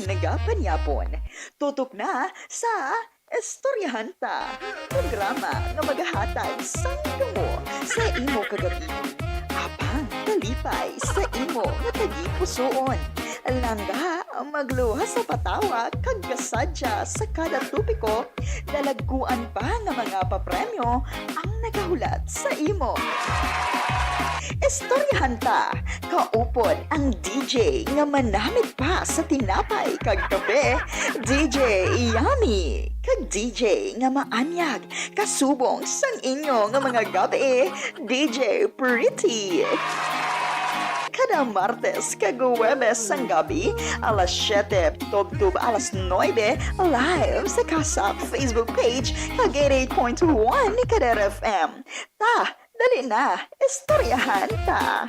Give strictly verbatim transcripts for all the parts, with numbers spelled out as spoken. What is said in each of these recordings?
nagapanyapon. Tutok na sa Istoryahan Ta, programa nga magahatag sang gamo sa imo kagabihon, apang kalipay sa imo nga tagipusoon. Langga, magluwas sa patawa kag kasadya sa kada topiko, dalagkuan pa nga mga papremyo ang nagahulat sa imo. Istoryahan Ta, kaupod ang D J nga manamit pa sa tinapay kag kape, D J Yummy, kag D J nga maanyag kasubong sang inyo nga mga gab-i, D J Pretty. Kada Martes kag Huwebes sang gabi, alas siyete tubtob alas nuebe, live sa Kasak Facebook page kag eighty-eight point one Kadera F M. Ta, dali na, istoryahan ta.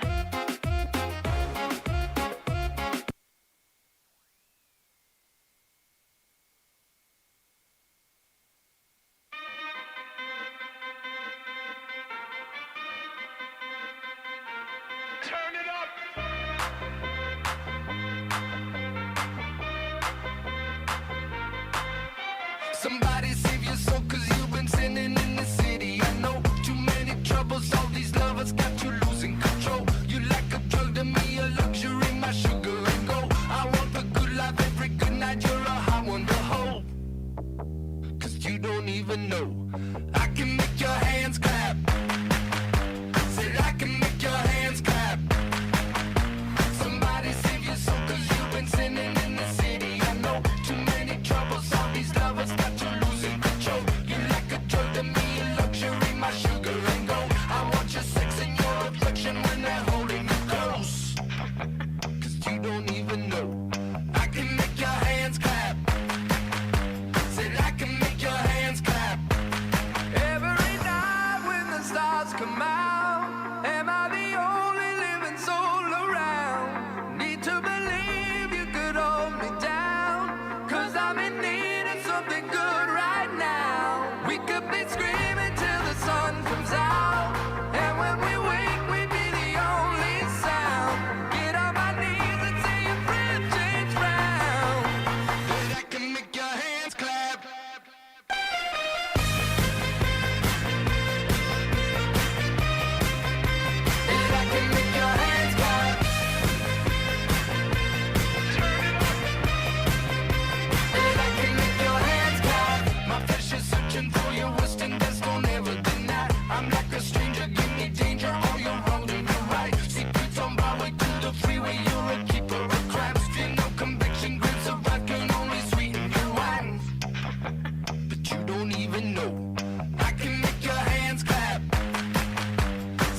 Somebody save your soul, cause you've been sinning in the city. I know too many troubles, all these lovers got you losing control. You like a drug to me, a luxury, my sugar and gold. I want the good life every good night, you're a high one to hold. Cause you don't even know. I can make your hands clap. Said I can make your hands clap. Somebody save your soul, cause you've been sinning in the city. I know too many troubles, all these lovers got you losing control. You like a drug to me, a luxury, my sugar and gold. I want your sex and your affection when they're holding you close. Cause you don't even know. I can make your hands clap. Said I can make your hands clap. Every night when the stars come out, am I the only living soul around? Need to believe you could hold me down, cause I'm in need of something good right now. We could be screaming till the sun comes out, and when we wake, we'd be the only sound. Get on my knees and say your friend changed round. That I can make your hands clap. That I can make your hands clap. That I can make your hands clap. My flesh is searching for your western best, don't ever deny. I'm like a stranger, give me danger, all your wrong to your right. Secrets on my way to the freeway, you're a keeper of crime. Still no conviction, grapes of wrath can only sweeten your wine. But you don't even know. I can make your hands clap.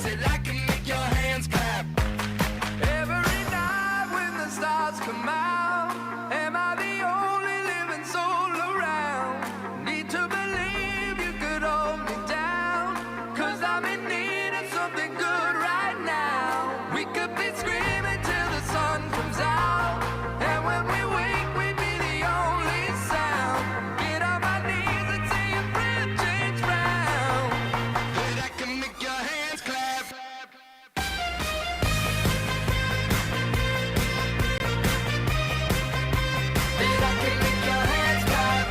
Said I can make your hands clap. Every night when the stars come out, am I the only living soul around? Need to believe you could hold me down, cause I'm in need of something good right now. We could be screaming till the sun comes out, and when we wake, we'd be the only sound. Get on my knees and say your friend changed round. That I can make your hands clap. That I can make your hands clap.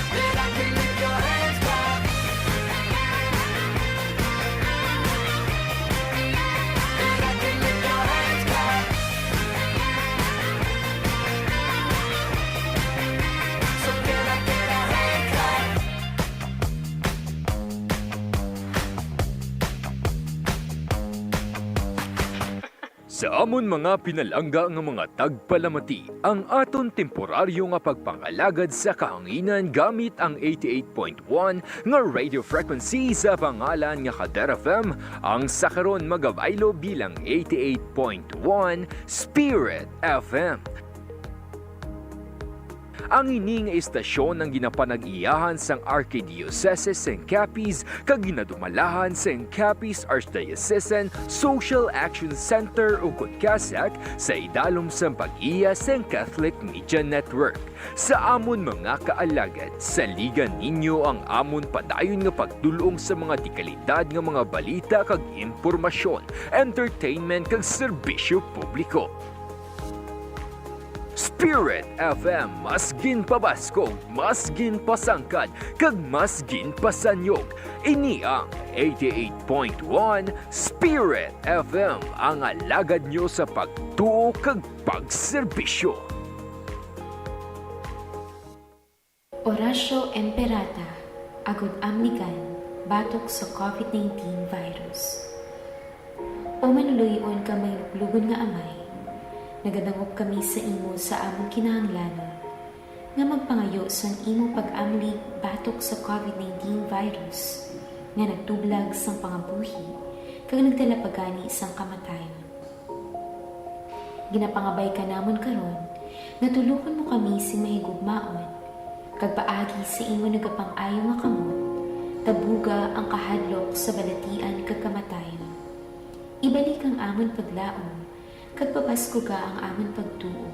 That I can make your hands clap. That I can make your hands clap. So can I get a hand clap? Sa amon mga pinalangga nga mga tagpalamati, ang aton temporaryo nga pagpangalagad sa kahanginan gamit ang eighty-eight point one nga radio frequency sa pangalan nga Kadera F M, ang sa karon magabaylo bilang eighty-eight point one Spirit F M. Ang ini nga istasyon ang ginapanag-iyahan sang Archdiocese sang Capiz kag ginadumalahan sang Capiz Archdiocesan Social Action Center, ukon CASAC, sa idalom sang pag-iya sang Catholic Media Network. Sa amon mga kaalagad, saligan ninyo ang amon padayon nga pagdul-ong sa mga dekalidad nga mga balita kag impormasyon, entertainment kag serbisyo publiko. Spirit F M, mas ginpabaskog, mas ginpasangkad, kag mas ginpasanyog. Ini ang eighty-eight point one Spirit F M, ang alagad nyo sa pagtuo kag pagserbisyo. Oratio Imperata, agud amligan batok sa covid nineteen virus. O manuloy-on kag mahinuklogon nga Amay, nagadangop kami sa imo sa amon kinahanglanon nga magpangayo sang imo pag-amlig batok sa covid nineteen virus nga nagtublag sang pangabuhi kag nagdala pa gani sang kamatayon. Ginapangabay ka namon karon nga tulokon mo kami sing mahigugmaon, kag paagi sa imo nagapang-ayo nga kamot, tabuga ang kahadlok sa balatian kag kamatayon. Ibalik ang amon paglaom, kag pabaskog ang amon pagtuo.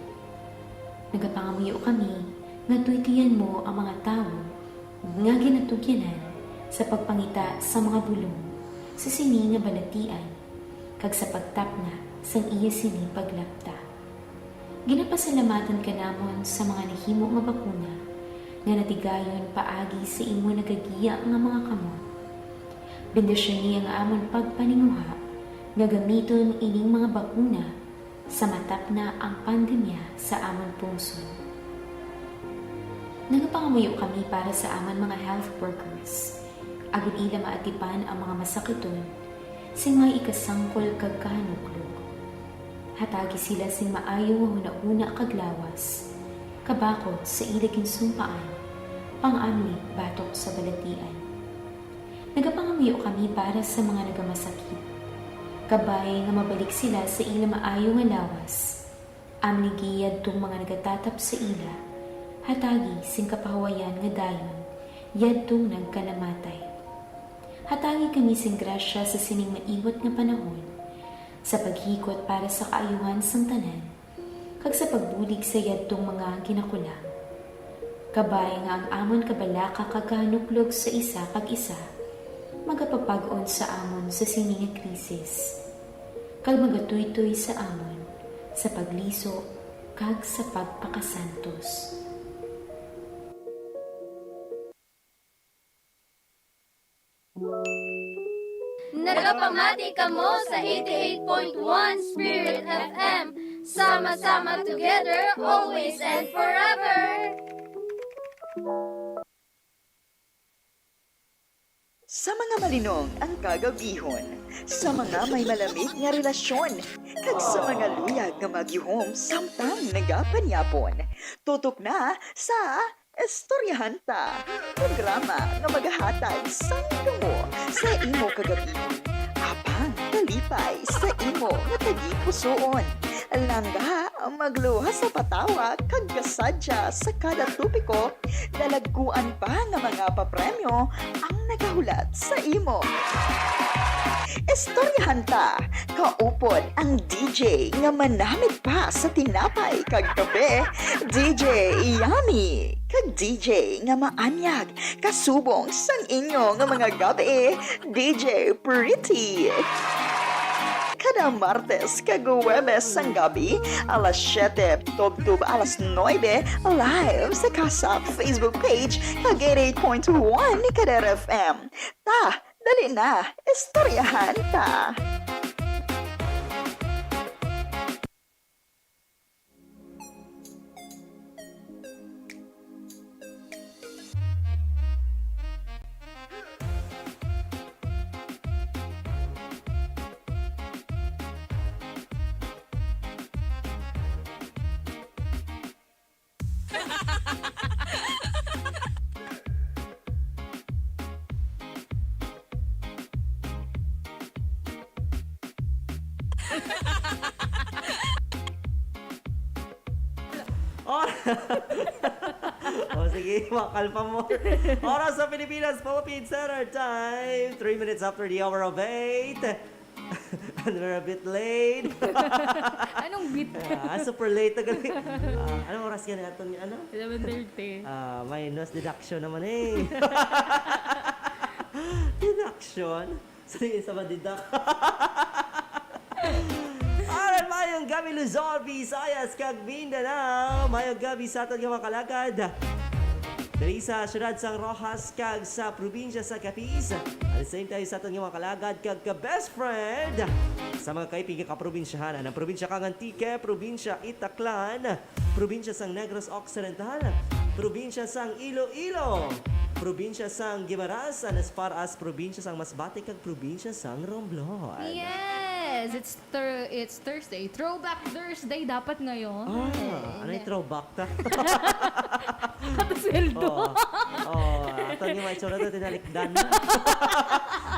Nagapangamuyo kami nga tuytoyan mo ang mga tawo nga ginatugyanan sa pagpangita sa mga bulong sa sini nga balatian kag sa pagtapna sang iya sini paglapta. Ginapasalamatan ka namon sa mga nahimo nga bakuna nga natigayon paagi sa imo nagagiya nga mga kamot. Bendisyoni ang amon pagpaninguha nga gamiton ining mga bakuna sa matapna ang pandemya sa amon pungsod. Nagapangamuyo kami para sa amon mga health workers, agud ila maatipan ang mga masakiton sing may ikasangkol kag kahanuklog. Hatagi sila sing maayo nga hunahuna kag lawas, kabakod sa ila ginsumpaan, pang-amlig batok sa balatian. Nagapangamuyo kami para sa mga nagamasakit. Kabay nga mabalik sila sa ila maayo nga lawas. Amligi yadtong mga nagatatap sa ila, hatagi sing kapahuwayan nga dayon yadtong nagkanamatay. Hatagi kami sing grasya sa sining maiwat nga panahon, sa paghikot para sa kaayuhan sang tanan, kag sa pagbulig sa yadtong mga ginakulang. Kabay nga ang amon kabalaka kag kahanuklog sa isa kag isa magapapag-on sa amon sa sini nga krisis, kag magatuytoy sa amon sa pagliso kag sa pagpakasantos. Nagapamati kamo sa eighty-eight point one Spirit F M. Sama-sama together, always and forever. Sa mga malinong ang kagabihon, sa mga may malamig nga relasyon, kag sa mga luyag nga magihom samtang nagapanyapon. Tutok na sa Istoryahan Ta, programa nga magahatag sang damo sa imo kagabihon, apang kalipay sa imo nga tagipusoon. Langga, magluwas sa patawa kag kasadya sa kada topiko, dalagkuan pa nga mga papremyo ang nagahulat sa imo. Istoryahan Ta, kaupod ang D J nga manamit pa sa tinapay kag kape, D J Yummy, kag D J nga maanyag kasubong sang inyo nga mga gab-i, D J Pretty. Kada Martes kag Huwebes sang gabi, alas siyete tubtob alas nuebe, live sa CASAC Facebook page kag eighty-eight point one Kadera F M. Ta, dali na, istoryahan ta. Oh. O sige, makal pa mo. Oras sa Pilipinas, Philippine Standard Time, three minutes after the hour of eight. And we're a bit late. Anong bit? Ah, super late na gali. Ah, anong oras gani aton nga ano? Eleven thirty. Ah, minus deduction naman eh. Deduction? Sige, sa madidak. Alright, mayong gabi Luzon, Visayas, kag Mindanao. Mayong gabi sa aton nga mga kalagad. Diri sa siyudad sang Roxas kag sa probinsya sa Capiz. At the same time sa aton nga mga kalagad kag ka-best friend sa mga kaipig nga kaprobinsyahan. Ang probinsya kang Antique, probinsya Itaclan, probinsya sang Negros Occidental, probinsya sang Iloilo, probinsya sang Guimaras, and as far as probinsya sang Masbate kag probinsya sang Romblon. Yes! It's thir- it's Thursday. Throwback Thursday dapat ngayon. Ah, ano yung throwback ta? Ato sweldo. Oo. Oo, ato yung mga itsura doon, tinalikdan.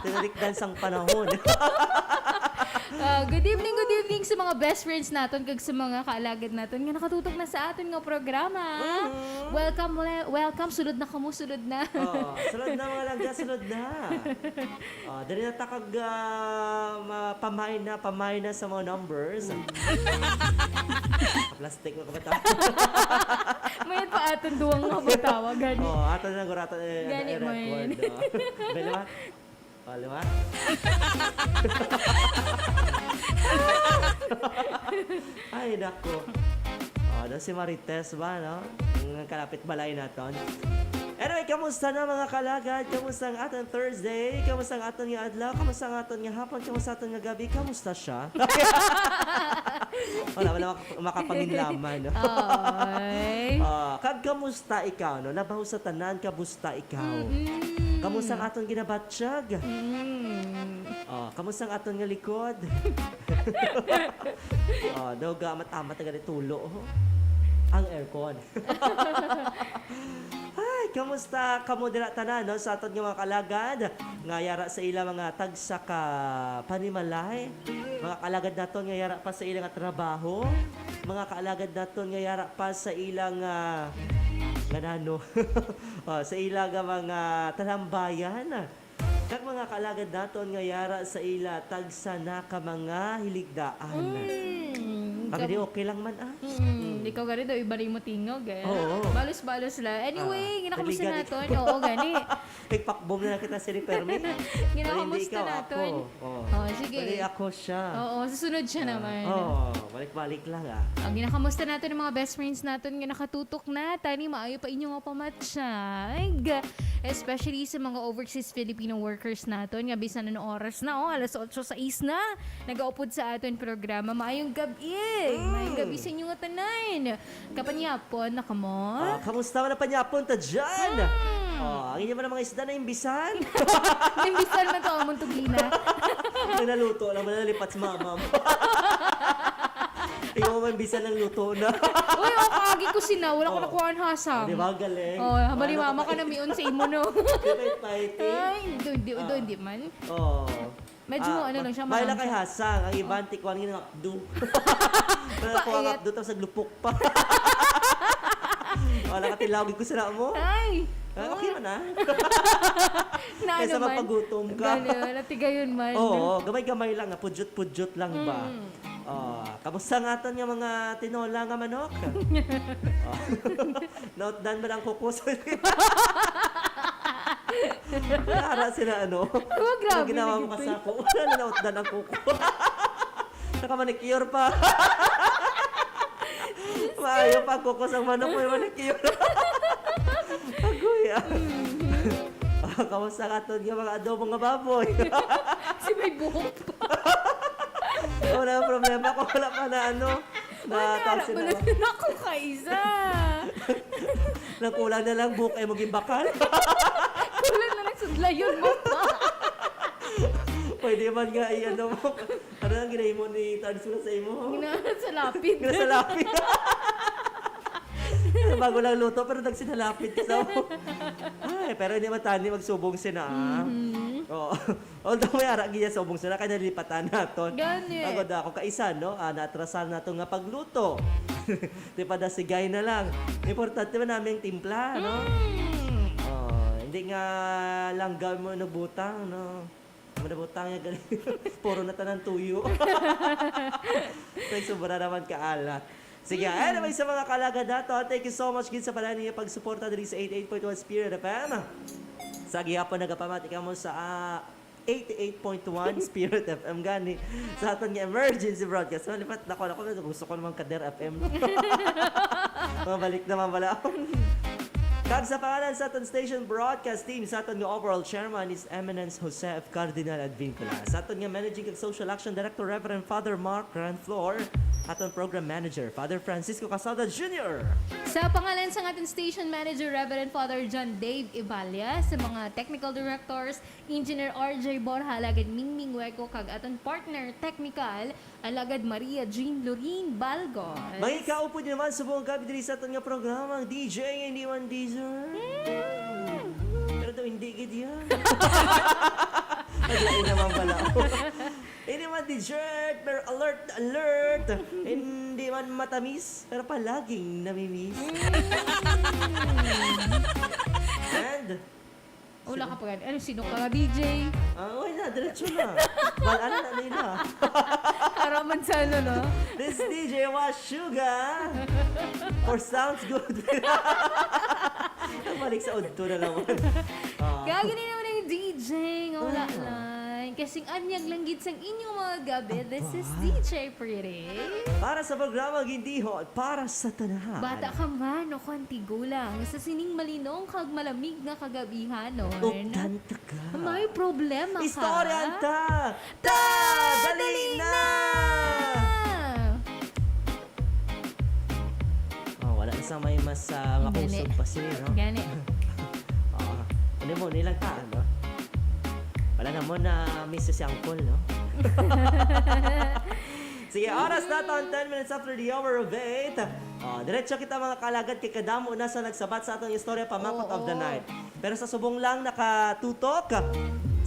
Tinalikdan sang panahon. Ah, good evening, good evening sa mga best friends naton kag sa mga kaalagad naton nga nakatutok na sa aton nga programa. Mhm. Welcome, wel- welcome. Sulod na kamo, sulod na. Oo, sulod na mga langga, sulod na. Oh, dali na ta kag ah, ma- pamain na, pamain na sa mga numbers. Plastic mo kabata. Mayad pa aton duwang nga butawa gani. Oh, ato na gurata eh, Gani eh, mo record. yun. Oh. Belo ha? Oh, lima? Ay, nako. Oh, daw si Marites ba, no? Ang kalapit balay naton. Anyway, kamusta na mga kalagad? Kamusta ang aton Thursday? Kamusta ang aton nga adlaw? Kamusta ang aton nga hapon? Kamusta aton nga gabi? Kamusta siya? Wala, wala mak- makapanginlaman, no? Ay. Ah, kag kamusta ikaw, no? Labaw sa tanan, kamusta ikaw? Mm-mm. Kamusta ang aton ginabatyag? Mm. Oh, kamusta ang aton nga likod? Oh, daw gamat-amat na gani tulo, oh. Ang aircon. Ay, kamusta kamo dira tanan, no? Sa aton nga mga kalagad, nga yara sa ila mga tagsa ka panimalay, mga kalagad naton nga yara pa sa ila nga trabaho, mga kaalagad naton nga yara pa sa ila nga nga nano, oh, sa ila nga mga talambayan, kag mga kaalagad naton nga yara sa ila tagsa na ka mga hiligdaan. Mm. Pag di okay lang man, ah. Mm. Ikaw gani daw iba rin mo tingog eh. Oo. Balos-balos lang. Anyway, Ah, ginakamusta deliga naton? dito. Oo, gani. Nagpakbom na lang kita sa permi. Ginakamusta Hindi ikaw, naton? Ako. Oh. Oh, sige. Pwede ako siya. Oo, susunod siya naman. Oh, balik-balik lang ah. Ang ginakamusta naton ang mga best friends naton nga nakatutok na. Tani, maayo pa inyo nga pamatyag. Especially sa mga overseas Filipino workers naton nga bisan ano oras na, oh, alas otso sais na. Nagaupod sa aton programa. Maayong gabi. Mm. Maayong gabi sa inyo nga tanan. Kapanyapon na kamo? Ah, kamusta man ang panyapon ta dyan? Mm. Oh, ang inyo man ang mga isda na imbisan? Imbisan man to ang muntugina. Yung naluto lang, malalipat si mama mo. Ikaw man, bisan ang luto na. Uy, o, kaagi ko sina. Wala ko Oh. nakuha ang hasang. Oh, di ba? Galing. Oh, habali Ano mama ka ka na miun sa imo, no? Di ba yung fighting? Ay, hindi, hindi, Ah. hindi man. Oh. Medyo ano lang siya, May lang malamsa. Kay hasang. Ang iban, tikuan nga nakdo. Wala ko ang Pait. Nakdo, tapos naglupok pa. Wala ka tilaw, ko sila mo. Ay! Ah, okay man ah. Na Kaysa ano man. magpagutom ka. Gani, natigayon man. Oo, gamay-gamay lang, ah, pudyot-pudyot lang ba? Mm. Ah, kamusta nga aton nga mga tinola nga manok? Ah, nautdan ba lang kuko? Nara sila ano? Oh, grabe, Ang ginawa mo naging kasako. Wala na nautdan ang kuko. Nakamanicure pa. Maayo pa kuko sa manok, may manicure. Agoy ah. Ah, kamusta ka aton nga mga adobo nga baboy? Si may buhok pa. Wala ang problema kung wala pa na ano. Na Wala, tawag sila. wala na ako kaisa. Nagkulang na lang buhok ay maging bakal. Kulang na nagsudlayon mo pa. Pwede man nga i-ano mo. Ano ang ginahimo ni Tadsul sa imo? Gina sa lapid. Gina sa lapid. Bago lang luto, pero nagsinalapid ka sa mo. Ay, pero hindi man tani magsubong sina, ah. Mhm. Oo. Although may ara giya subong sina, kaya nalipatan naton. Gani. Bago na ako kaisa, no? Ah, naatrasan nato nga pagluto. Di pa da sigay na lang. Importante man namin ang timpla, no? Mm. Oh, hindi nga langga mo nabutang, no? Mo nabutang yung galing. Puro na tanan tuyo. Kay sobra naman kaalat. Sige, anyway, sa mga kalagad nato, thank you so much gid sa pala niya pagsuporta diri sa eighty-eight point one Spirit F M. Sa gihapon, nagapamati kamo sa ah, eighty-eight point one Spirit F M gani sa aton nga emergency broadcast. Malipat na ko, ako gusto ko naman Kader F M. Mabalik naman pala. Kag sa pangalan sa aton station broadcast team, sa aton nga overall chairman is Eminence Jose F. Cardinal Advincula. Sa aton nga managing kag social action director, Reverend Father Mark Granflor. Aton program manager, Father Francisco Casada Junior. Sa pangalan sa aton station manager, Reverend Father John Dave Ibalias, sa mga technical directors, Engineer R J Borja, alagad Mingming Hueco, kag aton partner technical, alagad Maria Jean Lorin Balgos. May kaupod naman sa buong gabi diri sa aton nga programa, ang D J nga hindi man dessert. Mm. Pero daw hindi gid yan. Naglain naman pala. Hindi man dessert, pero alert, alert. Hindi man matamis, pero palaging namimiss. And, Wala ka pa gani. Ano, sino ka nga D J? Ah, okay na, diretso na. Wala na, na nila. Karaman sa ano, no? This D J was Suga. Or sounds good. Balik sa udto na naman. Ah. Kaya gini naman yung D J nga wala Ah. lang. Kasing anyag lang gid sang inyong mga gabi. This is Aba. D J Pretty. Para sa programang Gindihon, para sa tanan. Bata ka man o kwan tigulang, sa sining malinong kag malamig nga kagabihanon. Updan ta ka. May problema ka? Istoryahan ta. Ta! Dali na! Oh, wala na sa may mas ah, Gani. makusog pa siya, no? Gani. Oh, ano mo, nilang ta, no? Wala na mo na miss si Uncle, no? Sige, oras naton, ten minutes after the hour of eight. Oh, diretso kita, mga kalagad, kay kadamo na sa nagsabat sa atong istorya pamangkot of the Oo. night. Pero sa subong lang nakatutok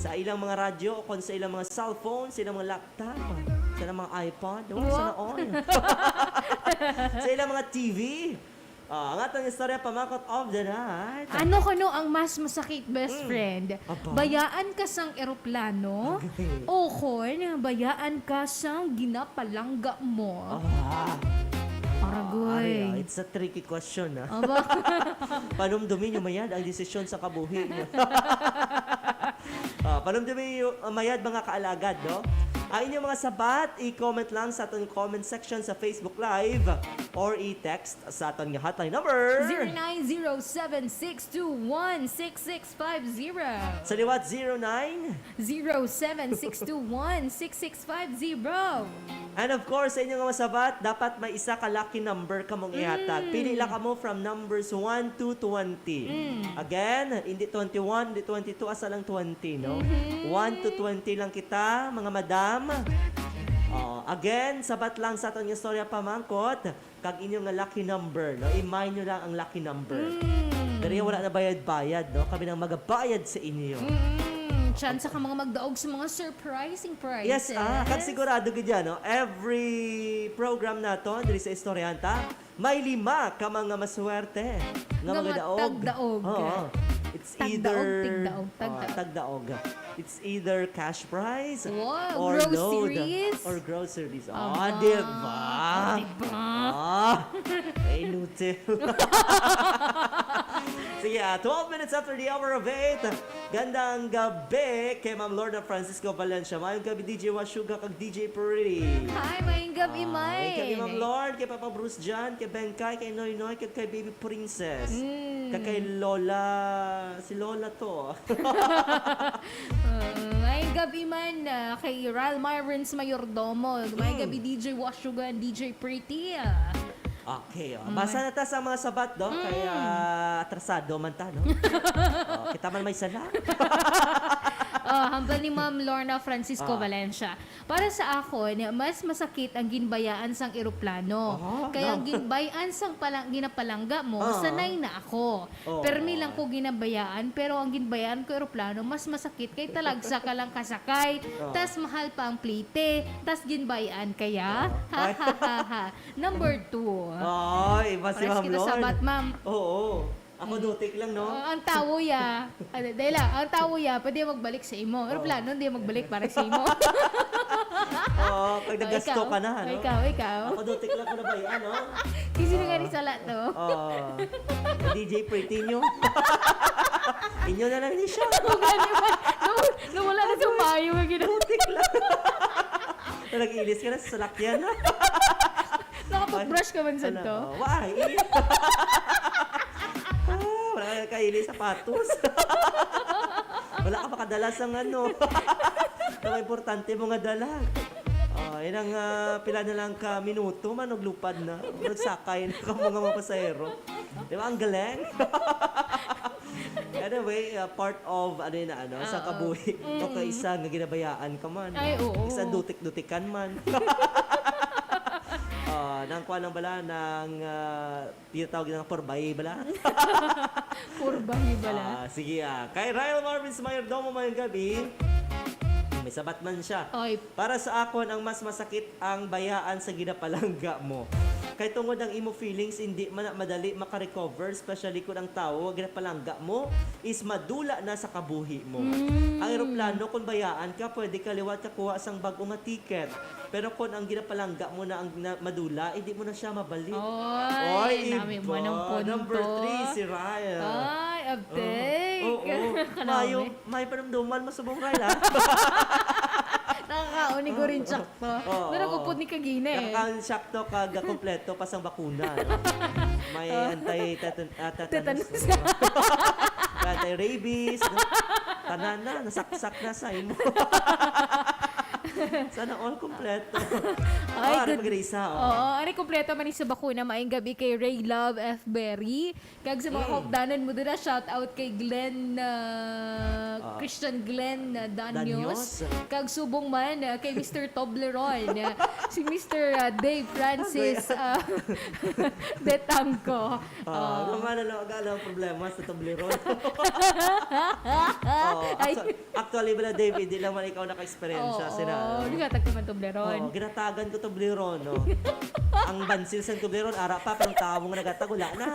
sa ilang mga radyo o kung sa ilang mga cellphone, sa ilang mga laptop, sa ilang mga iPad, oh, Wow. sana all. Sa ilang mga T V. Ah, ang atong istorya pamangkot of the night. Ano kuno ang mas masakit, best Mm. friend? Aba. Bayaan ka sang eroplano Agay. o kon bayaan ka sang ginapalangga mo? Ah. Aragoy. Ari, ah, it's a tricky question, ah. Aba. Panumdumi nyo mayad ang desisyon sa kabuhi nyo. Ah, panumdumi nyo, ah, mayad, mga kaalagad, no? Ang inyong mga sabat, i-comment lang sa atong comment section sa Facebook Live or i-text sa aton nga hotline number. Zero nine zero seven six two one six six five zero. Sa liwat, zero nine. Zero seven six two one six six five zero. And of course, sa inyo nga masabat, dapat may isa ka lucky number kamong ihatag. Mm. Pili lang kamo from numbers one to twenty. Mm. Again, hindi twenty-one, hindi twenty-two, asa lang twenty, no? Mhm. One to twenty lang kita, mga madam. Oh, again, sabat lang sa aton nga istorya pamangkot, kag inyo nga lucky number, no? I-mind nyo lang ang lucky number. Mm. Diri wala na bayad-bayad, no? Kami nang magabayad sa inyo. Mm, chance ka mga magdaog sa mga surprising prizes. Yes, ah, kag sigurado gid yan, no? Every program nato diri sa Istoryahan Ta, may lima ka mga maswerte nga Nga mga daog. magtagdaog. Oo. It's Tagdaog, either tigdaog, oh, tagdaog. tagdaog. It's either cash prize Wow, or load groceries? or groceries. Aba. Ah, di ba? Di ba? Ah, eh, inutil. Sige, ah, twelve minutes after the hour of eight. Gandang gabi kay Ma'am Lorna Francisco Valencia. Mayong gabi, D J Washuga kag D J Pretty. Hi, mayong gabi, Ah, May. Kay Ma'am Lord, kay Papa Bruce Jan, kay Bengkay, kay Noy Noy, kag kay Baby Princess. Mm. Kag kay Lola, si Lola to. Uh, mayong gabi man ah, kay Ral Myrons Mayordomo. Mayong Mm. gabi, D J Washugan, D J Pretty. Ah. Okay, oh. Mm. Basa na ta sa mga sabat, no? Mm. Kaya atrasado man ta, no? Oh, kita man may sala. Oh, hambal ni Ma'am Lorna Francisco Ah. Valencia. Para sa akon, mas masakit ang ginbayaan sang eroplano. Ah, Kaya ang no. ginbayaan sang palang-, ginapalangga mo, Ah. sanay na ako. Oh. Permi lang ko ginabayaan, pero ang ginbayaan ko eroplano, mas masakit kay talagsa ka lang kasakay, Oh. tas mahal pa ang plite, tas ginbayaan kaya. Oh. Ha, ha, ha, ha. Number two. Ay, iba si Pares Ma'am kita sa Lord. Bat, ma'am. Oo. Ako Mm. dutik lang, no? Ah, ang tawo ya, ah, dahil lang, ang tawo ya, pwede magbalik sa imo. Oo. Eroplano, hindi magbalik para sa imo. Oo, pag Oh, nagasto ikaw? ka na, Oh, no? ikaw, ikaw? Ako dutik lang ko na ba yan, no? Kasi nga Oo. ni sala to. Oo. D J Pretty nyo. Inyo na lang ni siya. Kung ano ba, nung, nung wala na sa Agoy. payo nga gina- Dutik lang. Na nag-ilis ka na sa salakyan, ha? Nakatoothbrush ka man sad Ano? to? Oh, why? Ah, wala ka kaili sapatos. Wala ka makadala sang ano. Ang importante mo nga dala. Oh, yun ang, ah, pila na lang ka minuto man, og lupad na. Magsakay na ka mga, mga pasahero. Di ba? Ang galing. Anyway, ah, part of, ano yun, ano, sa Oo. kabuhi. Mm. O kay isa nga ginabayaan ka man. Ay, oo. Isa dutik-dutikan man. Ah, nang kuha lang bala, nang, ah, tinatawag ng purbahi bala. Purbahi bala. Ah, sige, ah. Kay Ryle Marvin sa Mayordomo, mayong gabi. May sabat man siya. Oy. Para sa akon, ang mas masakit ang bayaan sa ginapalangga mo. Kay tungod ang imo feelings, hindi man na madali makarecover, especially kung ang tawo nga ginapalangga mo is madula na sa kabuhi mo. Mm. Ang eroplano, kung bayaan ka, pwede ka liwat kakuha sang bag-o nga ticket. Pero kung ang ginapalangga mo na ang na-, madula, hindi mo na siya mabalik. Oy, Oy, nami mo iba. ng punto. Number three, si Ryan. Ay, abtik. Oo. Oo. Kanami. Mayo, may panumduman, masubong Ryan, ah. Nakakaon ni Gorinchak. Oo. Pero gupod ni kagina eh. Nakakaon siya to kag kompleto pa sang bakuna, no? May Oh. anti-tetan-, ah, tetanus. Tetanus. Anti-rabies, no? Tanan na, nasaksak na sa imo. Sana all kompleto. Ay, Ah, ano good. pag-isa, oh. Oo, ari kompleto man ni sa bakuna. Maayong gabi kay Ray Love F Berry. Kag sa mga Mm. kaupdanan mo dira, shout out kay Glenn, ah, Ah. Christian Glenn, ah, Danios. Danios. Kag subong man, ah, kay Mister Toblerone, ah, si Mister, ah, Dave Francis, Agoy. ah, Detangco. Ah, Oh. Mama, nalo, aga lang problema sa Toblerone. Oh, Ay. actu-, actually, bala, Dave, hindi naman ikaw naka-experience Oo, sina, ano. Ginatag ka man Toblerone. Oo, ginatagan ko Toblerone, no? Ang bansil sa Toblerone, ara pa, pero ang tawong nagatag, wala na.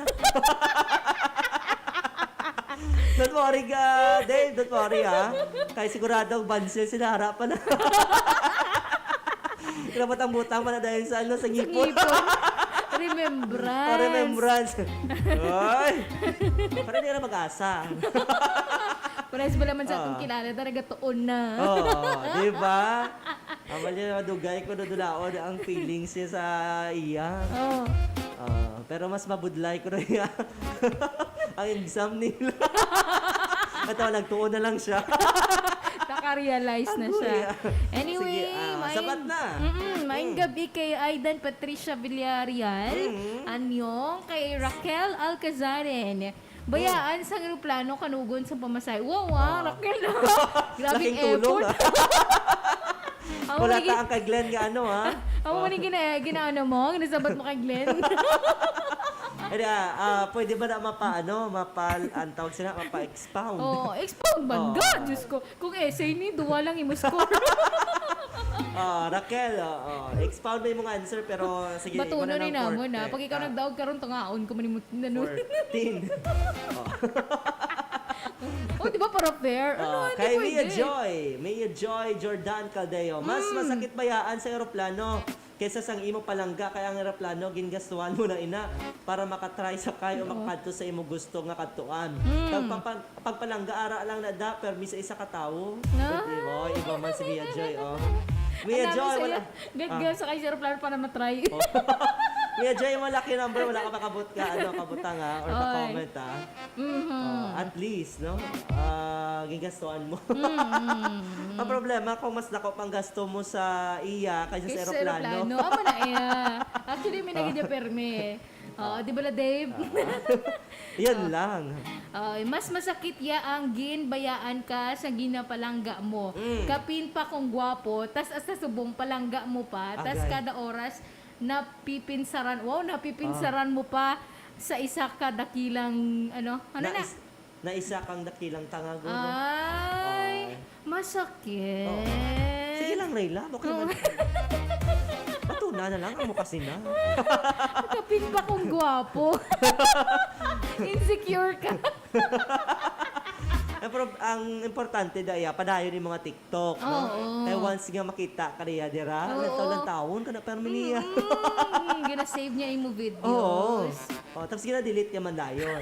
Don't worry, ah, Dave, don't worry, ha. Kay sigurado ang bansil, sinara pa na. Kinabutang-butang pa na dahil sa, ano, sa Sa ngipon. ngipon. Remembrance. Oh, remembrance. Ay! Para di na mag-asa. Pares ba naman sa akong Ah. kilala, talaga tuon na. Oo, di ba? Amal niya, madugay ko na dulaon ang feelings niya sa iya. Oh. Ah, pero mas mabudlay ko na iya ang exam nila. Ito, nagtuon na lang siya. Naka-realize na Agoy, siya. ah. Anyway, Sige, ah, may, sabat na. Mm-mm, may Mm. gabi kay Aidan Patricia Villarreal, Mm. Anyong, kay Raquel Alcazarin. Bayaan sang eroplano, kanugon sa pamasahe. Wow, ah, Ah. Raquel, ah. Grabing Laking tulong, effort. ah. Amo Wala ni ta gin-, ang kay Glenn nga ano, ah. amo Oh. ni gina-, ginaano mo, ginasabat mo kay Glenn. Edi, ah, ah, pwede ba na mapa-, ano, mapa-, ang tawag sila, mapa-expound? Oo, expound man Oo. ga, Diyos ko. Kung essay ni, duwa lang imo score. Ah, Raquel, oo. Expound mo imong answer, pero sige, Batunon ikaw na ni lang, namon, ah. fourteen. Pag ikaw Ah. nagdaog karon, tungaon ko man imo, ano. Fourteen. Oh. Oh, di ba, para fair? Ano, Ah, hindi kay Mia pwede. Joy. Mia Joy Jordan Caldeo. Mas Mm. masakit bayaan sa eroplano kaysa sang imo palangga, kay ang eroplano, gingastuhan mo na ina para makatry sakay o Oo. makadto sa imo gusto nga kadtuan. Mm. Kag pagpa-, pagpalangga, ara lang na da, permi sa isa ka tawo. Ah. Di ba? Iba man si Mia Joy, oh. Mia Ang dami Joy, sa wala iya. Gag-, Ah. gag-, sa kay Sir Plan para matry. Oh. Mia Joy, mo lucky number, wala ka makabut-, ka, ano, kabutang, ha, or Oy. ka-comment, ha. Mhm. Oh, at least, no? Ah, gingastuhan mo. Mm, mm, mm. Ang problema, kung mas dako pang gasto mo sa iya kaysa sa Kaysa sa eroplano. eroplano. Amo na iya. Actually, may Ah. naging permi. Oh, di ba la, Dave? Ah. Yan lang. Oh, mas masakit ya ang ginbayaan ka sa ginapalangga mo. Mm. Kapin pa kung gwapo, tas hasta subong palangga mo pa, tas Agay. kada oras napipinsaran, wow, napipinsaran Ah. mo pa sa isa ka dakilang, ano, ano Na na? is-, na isa kang dakilang tanga, guro. Ay, Oh. masakit. Oh. Sige lang, Rayla. Okay Oo. naman. Batuna na lang, amo kasi na. Kapin pa kung gwapo. Insecure ka. Ang prob-, ang importante, Daya, padayon yung mga TikTok, no? Oo. Kaya once nga makita ka niya, dira, Oo. lantaw-lantawon ka na, permi niya. Mm, gina-save niya yung videos. Oo. Oh, tapos gina-delete niya man dayon.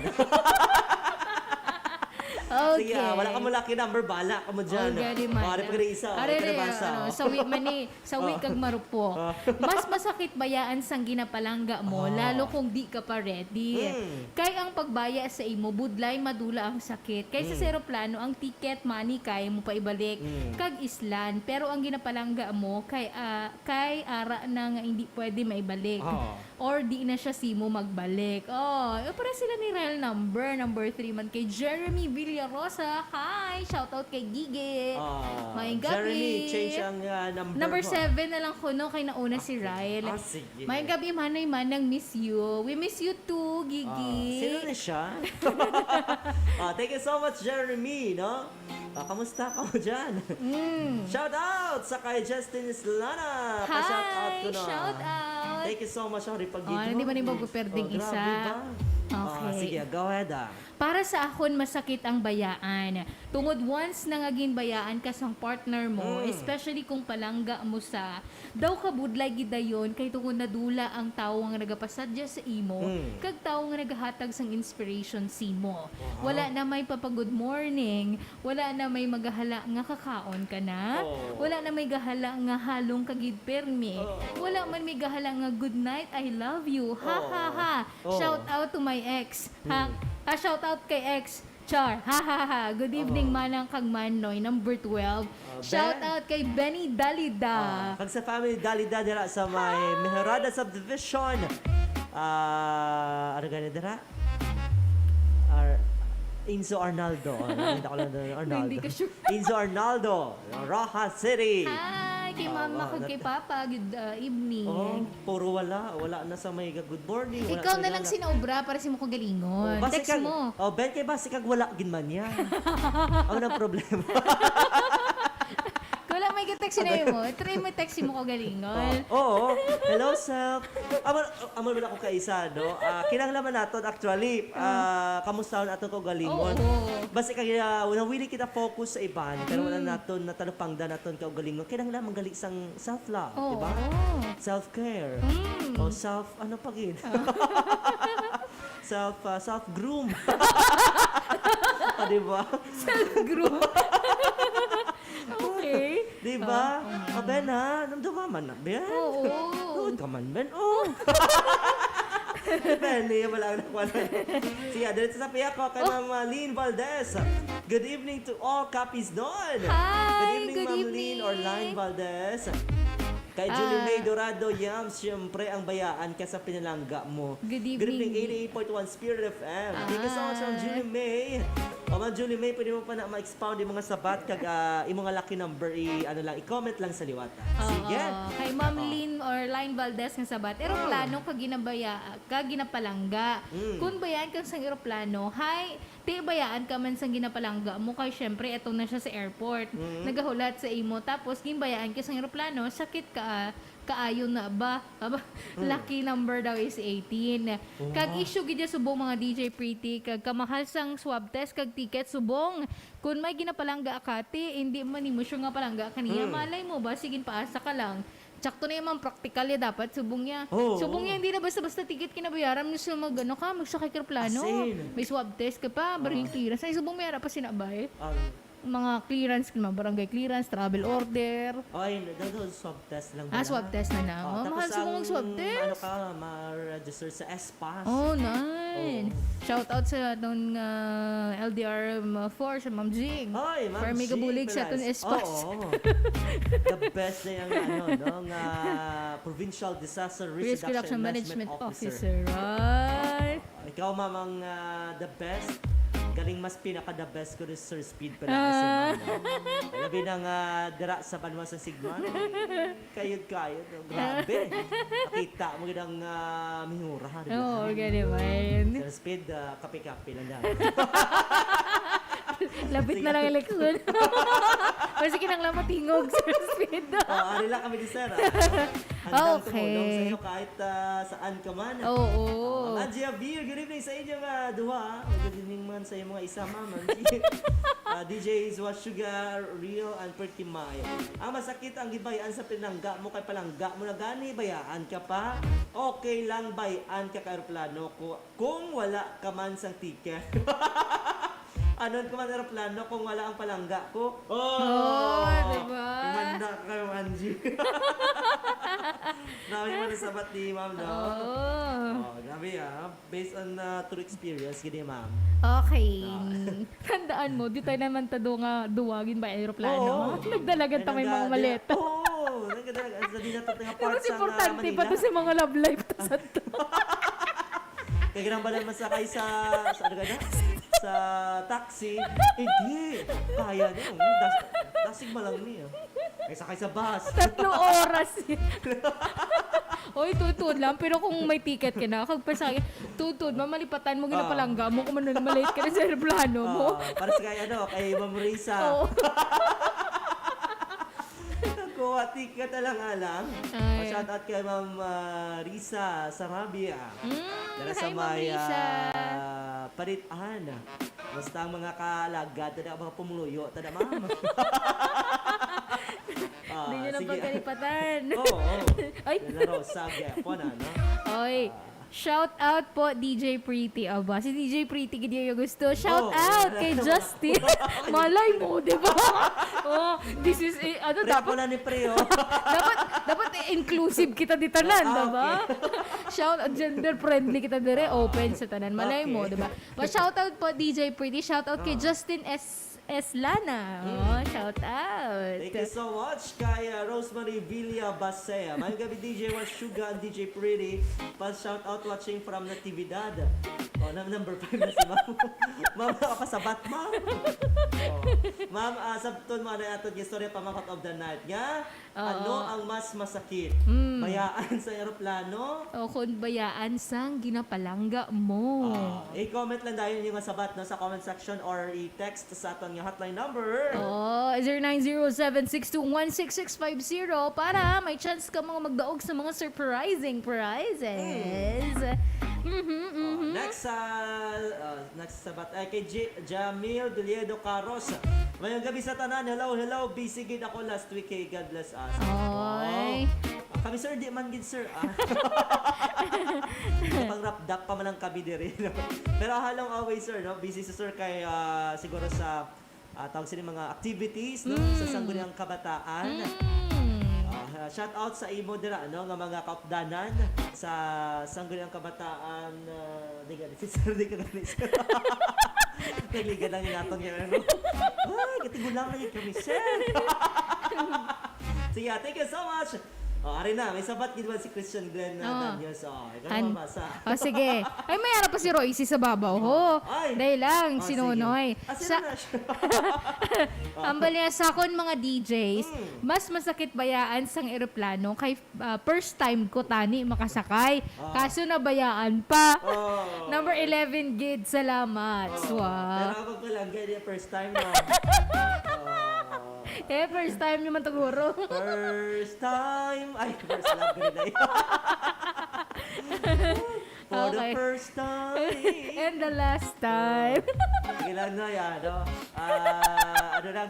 Sige, ah, Okay. wala ka mo lucky number, bala ka mo dyan. Oh, gani man. Oh, ari pa gani isa, oh, Ari ari pa na, basa, ano, oh. sawi man ni, sawi Oh. kag marupo. Oh. Mas masakit bayaan sang ginapalangga mo, Ah. lalo kung di ka pa ready. Mm. Kay ang pagbaya sa imo, budlay madula ang sakit. Kay sa Mm. eroplano, ang ticket money kaya mo pa ibalik Mm. kag islan, pero ang ginapalangga mo kay, ah, kay ara na nga hindi pwede maibalik. Ah. Or di na siya simo magbalik. Oh, eh, para sila ni Rel number, number three man kay Jeremy Villarosa. Hi! Shout out kay Gigi. Ah, Maayong gabi. Jeremy, change ang, ah, number Number mo. seven na lang kuno kay nauna si Okay. Rel. Ah, sige. Maayong gabi, Manay Manang, miss you. We miss you too, Gigi. Ah, sino na siya? Ah, thank you so much, Jeremy, no? Ah, kamusta ka mo dyan? Mm. Shout out sa kay Justin Islana. Pa-shout out Hi! ko na. Shout out! Thank you so much, sorry pag Oh, hindi man yung magpuperding Oh, grabe isa. ba? Ah, Okay. sige, go ahead, ah. Para sa akon, masakit ang bayaan. Tungod once na nga ginbayaan ka sang partner mo, Mm. especially kung palangga mo sa, daw kabudlay gid dayon kay tungod nadula ang tawo nga nagapasadya sa imo, Mm. kag tawo nga nagahatag sang inspiration simo. Wow. Wala na may papa-good morning, wala na may magahala nga kakaon ka na, Oh. wala na may gahala nga halong ka gid permi, Oh. wala man may gahala nga good night, I love you, ha, ha, Oh. ha. Oh. Shout out to my ex. Ha? Hmm. Ah, shout out kay ex. Char. Ha, ha, ha. Good evening, Oh. Manang kag Manoy, number twelve. Oh, Shout Ben. out kay Benny Dalida. Ah, kag sa family Dalida dira sa may Hi. Mejorada Subdivision. Ah, ano gani dira? Ar-, Inzo Arnaldo. Oh, nakita ko lang doon, Arnaldo. Hindi ka sure. Inzo Arnaldo, Roxas City. Hi, kay Ah, mama wa-, kag kay nat- papa, good, uh, evening. Oh, puro wala. Wala na sa may ga-, good morning, wala Ikaw sa na lang gala. sinaobra para sa imo kagalingon. Oh, basi Text kag, mo. oh, Ben, kay basi kag wala gid man niya. Ano ang problema? Kung wala may text na mo, try mo text mo ko galingon. Oh, oo. Hello, self. Amo, amo naman ako kaisa, no? Ah, kinahanglan man naton, actually, Oh. ah, kamusta naton kaugalingon? Oo. Basi kay, ah, nawili kita focus sa iban, pero wala Mm. naton natalupangdan naton kaugalingon. Kinahanglan man gali sang self-love, Oo. di ba? Self-care. Mm. O self, ano pa gid? Ah. Self, ah, self-groom. Ah, di ba? Self-groom. Okay. Di ba? Oo. Ah, Ben, ha? Namdumaman na, Ben. Oo. Tuod ka man, Ben. Oh. Ben, niya wala ang nakuha. Siya, diretso sa piyak ko kay Oh. Ma'am, ah, Lynn Valdez. Good evening to all, Kapis Don. Hi, Good evening, good Ma'am Lynn or evening. Lynn Valdez. Kay Julie Ah. May Dorado, Yams, siyempre, ang bayaan ka sa pinalangga mo. Good Good evening, evening. eighty-eight point one Spirit F M. Thank you so much, Ma'am Ah. Julie May. O, Ma'am Julie May, pwede mo pa na ma-expound yung mga sabat kag, ah, yung mga lucky number, i-, ano lang, i-comment lang sa liwat. Oo. Sige. Kay Ma'am Oh. Lynn or Lynn Valdez nga sabat, eroplano Oh. ka ginabaya-, ka ginapalangga. Mm. Kung bayaan kang sang eroplano, hi, Ti, bayaan ka man sang ginapalangga mo kay, syempre, eto na siya sa airport. Mm. Nagahulat sa imo, tapos ginbayaan ka sang eroplano, sakit ka, ah, kaayo na ba? Aba, Mm. lucky number daw is eighteen. Kag Wow. issue gid ya subong mga D J Pretty, kag kamahal sang swab test kag ticket subong. Kun may ginapalangga ka, ti, hindi man nimo sure nga palangga ka niya. Mm. Malay mo ba, sige, paasa ka lang. Sakto na yung mga practical ya dapat, subong niya. Oo, Subong oo. niya, hindi na basta-basta ticket kinabayaran mo sa mag, ano ka, magsakay ka aeroplano. As in. May swab test ka pa, Ah. baril kira. Sa subong may ara pa sinabay. Ang, mga clearance, mga barangay clearance, travel order. Ay, daw, daw, swab test lang Ah, pala. swab test na na. Oh, Oh, tapos mahal siguro ang, mag-swab test. Ano ka, ma-register sa S pass. Oh, nice. Shout out sa atong ah, L D R M four, sa Ma'am Jing. Ay, Ma'am Para may Jing kabulig sa atong Perez. S pass. Oo. The best na yung ano, no, nga Provincial Disaster Risk Risk Reduction Reduction Management Management Officer. Officer. Ay. Ikaw, ma'am, ang ah, the best. Galing mas pinaka-the best ko ni Sir Speed pala Ah. si ma'am, no? Labi na nga dira sa banwa sa Sigma. Kayod-kayod. No? Grabe. Nakita mo gid ang ah, mihura, di ba? Oo, gani ba yun? Sir Speed, ah, kape-kape lang daw. Labit na lang ilikod. Kasi kinanglan matingog, Sir Speed. Oh, ari lang kami ni Sir. Ah. Handang Okay. tumulong sa iyo kahit ah, saan ka man. Oo. Ma'am Angie Javier, good evening sa inyo nga duha. Good evening man sa iyo mga isa, ma'am. Angie. Ah, D Js was Sugar, Real, and Pretty May. Ang masakit ang gibayaan sa pinangga mo kay palangga mo na gani, bayaan ka pa. Okay lang, bayaan ka ka aeroplano ko kung wala ka man sang ticket. Anon ko man aeroplano kung wala ang palangga ko? Oh, Oh, diba? Humanda ka kayo, Angie. Dami mo nasabat ni ma'am, no? Oo. Oh, grabe ah. Based on uh, true experience, gini ma'am. Okay. Ah. Tandaan mo, di tayo naman tado nga duwagin ba aeroplano? Oo. Nagdalagan ta may mga Nagdala- maleta. Oo, nagdala. Sa di na to nga Pero part mas sa importante Manila. pa to sa mga love life ta sa to. Kaya ginambalan masakay sa, sa ano ka na? Sa taxi. Hindi. Kaya niya. Das, dasig malang niya. Ay, sakay sa bus. Tatlo oras yun. Oy, tuod-tuod lang. Pero kung may ticket ka na, kag pasahero, tuod-tuod, mamalipatan mo, Ah. ginapalangga mo, kung man-, malate ka na sa aeroplano mo. Ah, para sa kay ano, kay Ma'am Risa. Oo. Kuha ticket alang-alang. Ay. Shout out kay Ma'am ah, Risa Sarabia. Mm, Dala sa hi, Ma'am may Risa. ah, Parit-an. Basta ang mga kaalagad, tada mga pumuluyo, tada ma'am. Ah, Hindi nyo na sige. pagkalipatan. Oo, oo. Ay. Dela Rosa, Gepon, ano? Oy, Ah. Shout out po, D J Pretty. Aba, si D J Pretty, gid yung gusto. Shout Oh, out wala kay na. Justin. Malay mo, di ba? Oh, this is, eh, ano, Pre, ako dapat, na ni Pre, oh. dapat, dapat inclusive kita di tanan, Ah, di ba? Shout out, gender friendly kita dire, open sa tanan. Malay mo, Okay. di ba? But shout out po, D J Pretty. Shout out kay Ah. Justin S. S. Lana. Oh, shout out. Thank you so much kay uh, Rosemary Villa Basea. Mayong gabi, D J Washuga and D J Pretty. Pa shout out watching from Natividad. Oh, num- number five na si Ma'am. Ma'am, nakapasabat, Ma'am. Oh. Ma'am, uh, sabton mo na atong istorya, pamakot of the night nga. Ano Oo. Ang mas masakit? Mm. Bayaan sa eroplano? O kung bayaan sang ginapalangga mo. Ah, i-comment lang dayon yung sabat, no, sa comment section or i-text sa aton nga hotline number. Oh, zero nine zero seven six two one six six five zero para may chance ka mga magdaog sa mga surprising prizes. Mhm, Oh, mhm. next sa uh, next sabat ay kay J- Jamil Villedo Caros. Mayong gabi sa tanan. Hello, hello. Busy gid ako last week kay God bless us. Oy. Oh. Ah, kami sir, di man gid sir. Ah. Pang rapdak pa man lang kami diri. No? Pero halong always sir, no? Busy si sir kay ah, siguro sa ah, tawag sila mga activities no? Sa Mm. Sangguniang Kabataan. Mm. Ah, shout out sa imo dira no nga mga kaupdanan sa Sangguniang Kabataan. Ah, di ka si sir, di ka gani sir. Nagligan lang yung atong yan. Ano? Ay, katigulang na yun kami, sir. Sige, ah, thank you so much. Oh, ari na, may sabat gid man si Christian Glenn na Oh. Daniels. Oh, ikaw An- mabasa. Oh, sige. Ay, may ara pa si Royce sa babaw, ho. Ay. Dahil lang, Oh, si sige. Nonoy. Ah, sino Sa, na siya? ang balya sa akon, mga D Js, Mm. mas masakit bayaan sang eroplano kay ah, first time ko tani makasakay. Ah. Kaso nabayaan pa. Oh. Number eleven gid, salamat. Oh, Swa. Pero ako pa lang, gaya first time na. Oh. Eh, first time naman to, guro. First time. Ay, first love ko na yun. For the Okay. first time. And the last time. Sige lang na yan, no? Ah, ano lang.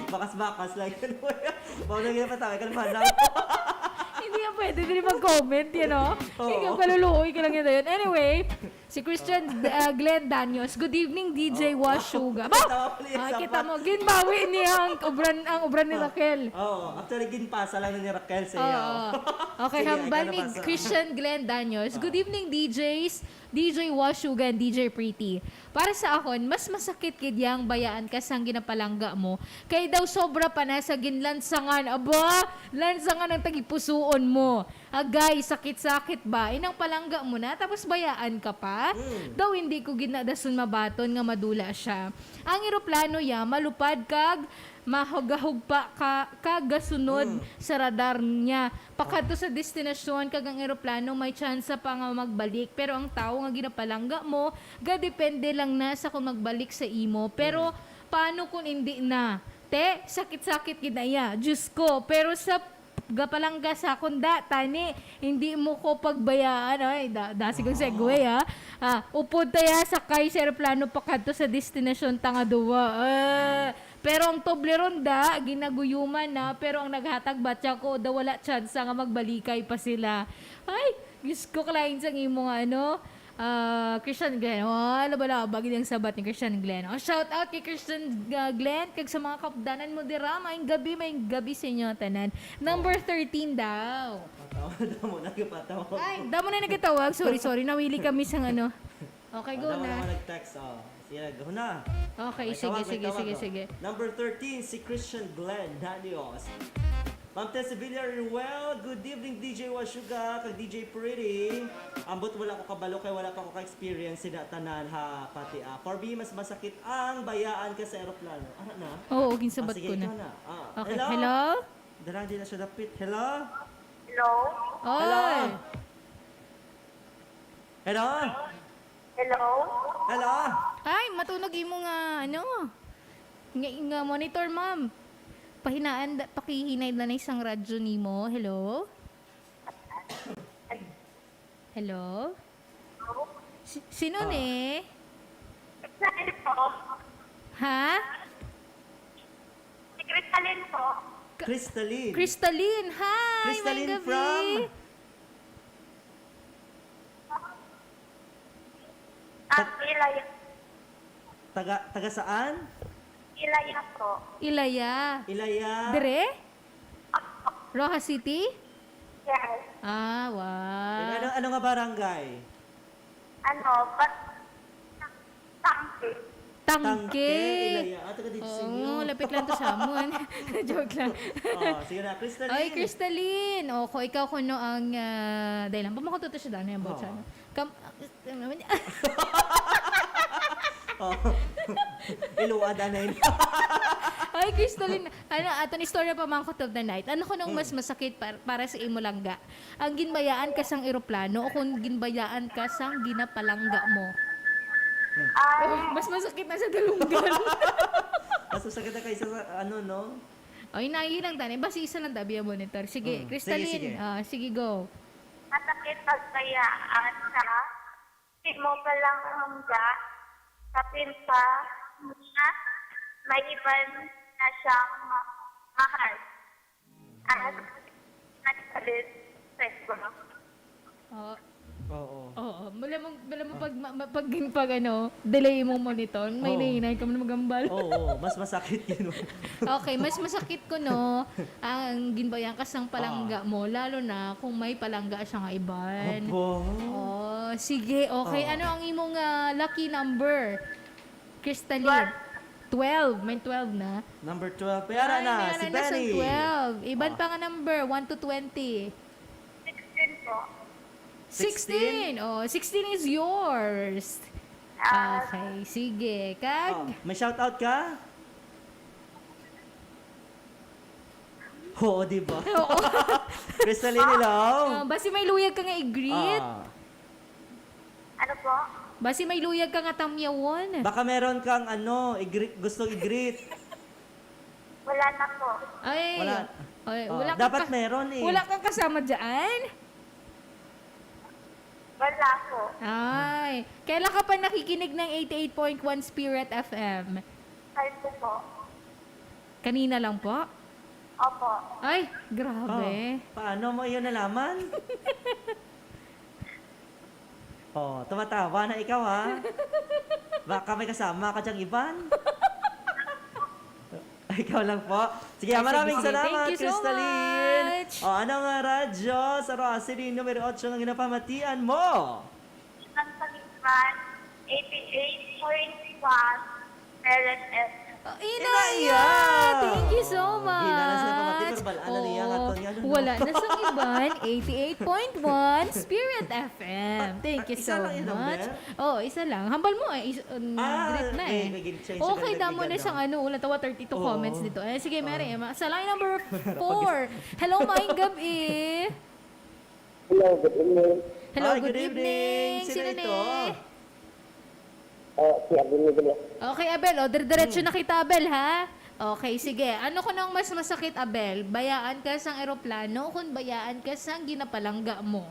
Bakas-bakas lang yun. Bawal na ginapatawag ka naman lang. Hindi yan pwede din mag-comment, you know? Oo. Ikaw, kaluluoy ka lang yun. Anyway, Si Christian, ah, Glenn Danios, "Good evening, D J Washuga." Ba? Tawa pala yung Ah, kita sapat. mo, ginbawi niya ang obran, ang obran ni Raquel. Oo, actually, ginpasa lang ni Raquel sa iya. Oo. Okay, Sige, hambal ikaw ni na, pasa. Christian Glenn Danios, "Good evening, D Js, D J Washuga, and D J Pretty. Para sa akon, mas masakit gid yang bayaan ka sang ginapalangga mo, kay daw sobra pa na sa ginlansangan." Aba, lansangan ang tagipusuon mo. Agay, sakit-sakit ba? Inang palangga mo na, tapos bayaan ka pa? Mm. Daw hindi ko gid na dason mabaton nga madula siya. Ang eroplano ya, malupad kag mahugahog pa ka, kag gasunod Mm. sa radar niya. Pakadto sa destinasyon, kag ang eroplano may tsansa pa nga magbalik. Pero ang tawo nga ginapalangga mo, gadepende lang na sa kung magbalik sa imo. Pero Mm. paano kung hindi na? Te, sakit-sakit gid na iya. Diyos ko. Pero sa gapalangga sa akon da, tani, hindi mo ko pagbayaan. Ay, da, dasi kong Ah. segue, ha. Ah, upod ta ya, sakay sa eroplano pakadto sa destinasyon ta nga duwa. Ah, pero ang Toblerone da, ginaguyuman na, pero ang naghatag batya ko, da wala tsansa nga magbalikay pa sila. Ay, Diyos ko, kalain sang imo nga, ano, ah, Christian Glenn. Oh, laba-laba gid ang sabat ni Christian Glenn. Oh, shout out kay Christian, ah, Glenn, kag sa mga kapdanan mo dira. Maayong gabi, maayong gabi sa inyo tanan. Number Oh. thirteen daw. Patawa, damo na, patawa. Ay, damo na nagkatawag. Sorry, sorry. Nawili kami sa ano. Okay, Oh, go damo na. na nag-text, oh. Sige, go na. Okay, May sige, tawag, may sige, tawag, sige, oh. sige. Number thirteen, si Christian Glenn Danios. Ma'am Tess Sevilla Ruel, "Good evening, D J Washuga kag D J Pretty." Ambot wala ko kabalo kay wala pa ko ka-experience sina tanan ha, pati, ah. For me, mas masakit ang bayaan ka sa eroplano. Ara na? Oo, ginsabat Ah, sige, ko na. ikaw na. Ah, Okay, hello? hello? Darang di na siya dapit. Hello? Hello? Oy. Hello? Hello? Hello? Hello? Ay, matunog imo nga, ano, nga, nga monitor, ma'am. Pahinaan, da- pakihinay na lang sang radyo nimo. Hello? Hello? Si- sino Ah. ni? Ano po? Ha? Si Crystalline po. Ka- Crystalline. Crystalline, hi! Crystalline Maayong gabi. from? Ah, Tag- Ilaya. Taga, taga saan? Ilaya po. Ilaya. Ilaya. Dire? Roxas City? Yes. Ah, wow. Ano, ano nga barangay? Ano, but, Tangke. Tangke. Tangke, Ilaya. Ah, taga dito sa Oo, inyo. lapit lang to sa amon. Joke lang. Oh, sige na, Crystalline. Ay, Crystalline. O, ko, ikaw kuno ang, ah, dahil lang, pamakot to siya daan, yung Oo. botsa, no? Kam-, Oh. Iluwa, danay. Ay, Crystalline. Ano, aton istorya pa, mga Kutob the Night. Ano ko nung mas Hmm. masakit par-, para sa imo langga? Ang ginbayaan ka sang eroplano o kung ginbayaan ka sang ginapalangga mo? Hmm. Ah. Oh, mas masakit na sa dalunggan. Mas masakit na kaysa sa ano, no? Ay, nayi lang, tani. Basta isa lang, tabi ang monitor. Sige, Hmm. Crystalline. Sige, sige. Ah, sige, go. Masakit pagbayaan sa imo palangga, kapin pa niya, may iban na siyang ma-, mahal. At nagpalit sa iba. Oo. Oo. Oo. Mula mo, mula mo Ah. pag, ma-, ma-, pag, pag, ano, delay mo monitor, may Oo. nahinay ka man magambal. Oo, mas masakit yun. Okay, mas masakit ko, no, ang ginbayaan ka sang palangga Ah. mo, lalo na kung may palangga siya nga iban. Aba. Oh, sige, okay. Oh. Ano ang imong, ah, lucky number? Crystalline. Twelve. Twelve. May twelve na. Number twelve. Ay, may ara na, si Benny. Twelve. Iban Ah. pa nga number, one to twenty. Sixteen po. Sixteen? Sixteen? Oh, sixteen is yours. Ah. Okay, sige. Kag? Oh, may shout out ka? Oo, di ba? Oo. Crystalline, hello? Ah, basi may luyag ka nga i-greet? Ah. Ano po? Basi may luyag ka nga tamyawon? Baka meron kang, ano, i-greet, gusto i-greet. Wala na po. Ay, Wala. ay, Oh, wala ka dapat ka-, meron eh. Wala kang kasama dyan? Wala po. Ay, kailan ka pa nakikinig ng eighty-eight point one Spirit F M? Five po po. Kanina lang po? Opo. Ay, grabe. Oh, paano mo yun nalaman? Oh, tumatawa na ikaw, ha? Baka may kasama ka diyang iban? Ikaw lang po. Sige, ah, maraming salamat, Crystalline. Ay, sige, sige. Thank you so much. Oh, ano nga radyo sa Roa City, numero otso nga ginapamatian mo? Ang Pagitran, eighty-eight point one, Spirit F M. Oh, Inaya! Inaya! Thank you so much. Ginanas na pamati, pero bal-an na niya nga to niya, no? Oo. Wala na sang iban, eighty-eight point one, Spirit F M. Thank you so much. Ah, isa lang yung number? Oh, isa lang. Hambal mo, eh, is-, um, ah, great na, eh, eh. May, may gin-change. Okay, damo na siyang ano, wala tawa thirty-two comments dito. Eh, sige, Mary Emma. Sa line number four. Hello, maayong gabi. Hello, good evening. Hello, good evening. Hi, good evening. Sino ni? Ah, si Abel ni Abel. Okay, Abel. O, dire-diretso na kita, Abel, ha? Okay, sige. Ano kuno ang mas masakit, Abel? Bayaan ka sang eroplano o kung bayaan ka sang ginapalangga mo?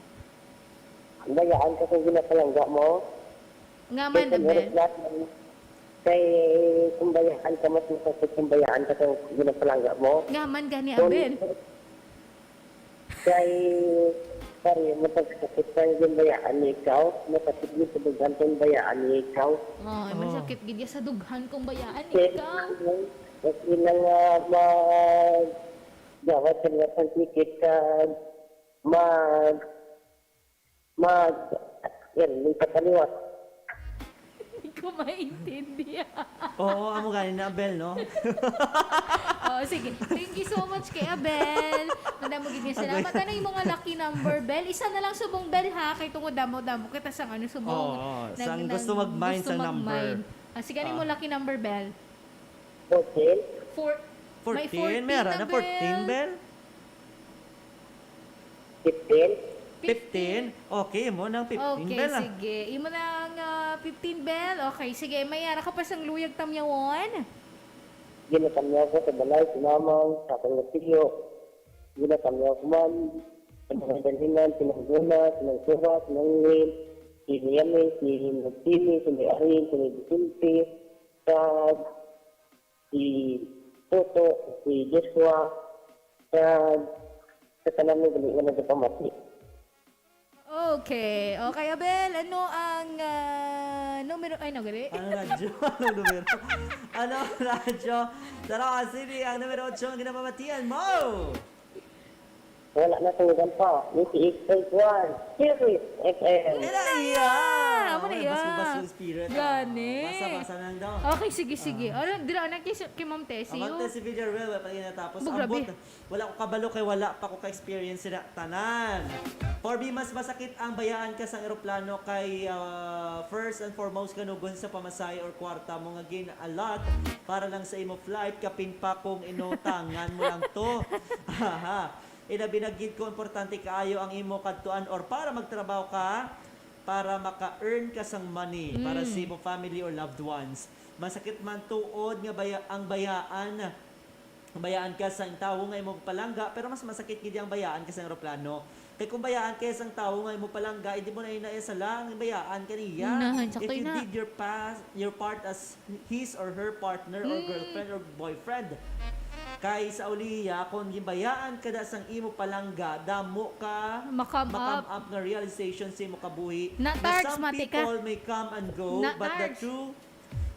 Bayaan ka sang ginapalangga mo. Nga man, Abel. Kay kung bayaan ka, mas masakit kung bayaan ka sang ginapalangga mo. Nga man gani, Abel. Kay, pare, masakit sa ginbayaan ni ikaw, masakit gid sa dughan kung bayaan ni ikaw. Oh, masakit gid ya sa dughan kung bayaan ni ikaw. Mas ilang, ah, mag-, gawat sa mga pagkikit ka, mag-, mag-, yan, may pataliwat. Hindi ko maintindihan. Oo, amo gani na, Abel, no? Oh, sige. Thank you so much kay Abel. Madamo gid nga salamat. Ano yung mga lucky number, Bel? Isa na lang subong, Bel, ha? Kay tungod damo-damo kita sang ano, subong. Oo, sang gusto mag-mine sa number. Ah, sige, ano yung lucky number, Bel? Fourteen. Four-, may fourteen, may ara na fourteen, Bel. Fifteen? Fifteen? Okay, imo nang fifteen, Bel, ah. Okay, sige. Imo nang, ah, fifteen, Bel. Okay, sige. May ara ka pa sang luyag tamyawon? Ginatamyaw ko sa balay, si Mamang, sa akong tiyo. Ginatamyaw ko man, sa mga dalhinan, si Mang Jonas, si Mang Suha, si Mang Win, si Liamin, si Nagtini, si May Arin, si May Vicente, sa si Toto, si Joshua, sa, sa tanan mo gali nga nagapamati. Okay. Okay, Abel, ano ang, ah, numero? Ay, no, gali. Ano radyo? Anong numero? Ano radyo? Tara, sige, ang numero otso ang ginapamatian mo! Wala na tunggan pa. Eighty-eight point one, Spirit F M. Ina iya! Amo na iya. Ay, basubas yung spirit, ah. Gani. Basa-basa lang daw. Okay, sige, sige. Ah. Ano, dira na kay, kay Ma'am Tessie, Ma'am Tessie Villarreal, wala pa rin natapos. Ambot, wala ko kabalo kay wala pa ko ka-experience sila tanan. For me, mas masakit ang bayaan ka sang eroplano kay, ah, first and foremost, kanugon sa pamasahe or kwarta mo nga gin-allot para lang sa imo flight, kapin pa kung inutangan mo lang to. Aha. Ilabi na gid kung importante kaayo ang imo kadtuan or para magtrabaho ka, para maka-earn ka sang money para sa imo family or loved ones. Masakit man tuod nga baya-, ang bayaan, bayaan ka sang tawo nga imo palangga, pero mas masakit gid ang bayaan ka sang eroplano. Kay kung bayaan ka sang tawo nga imo palangga, hindi mo na ina-, sala ang bayaan ka niya. If you did your pa-, your part as his or her partner or girlfriend or boyfriend. Kay sa ulihi, kung ginbayaan ka na sang imo palangga, damo ka ma-come up nga realization sa imo kabuhi. Na, Targs, mati ka. Some people may come and go, but the true,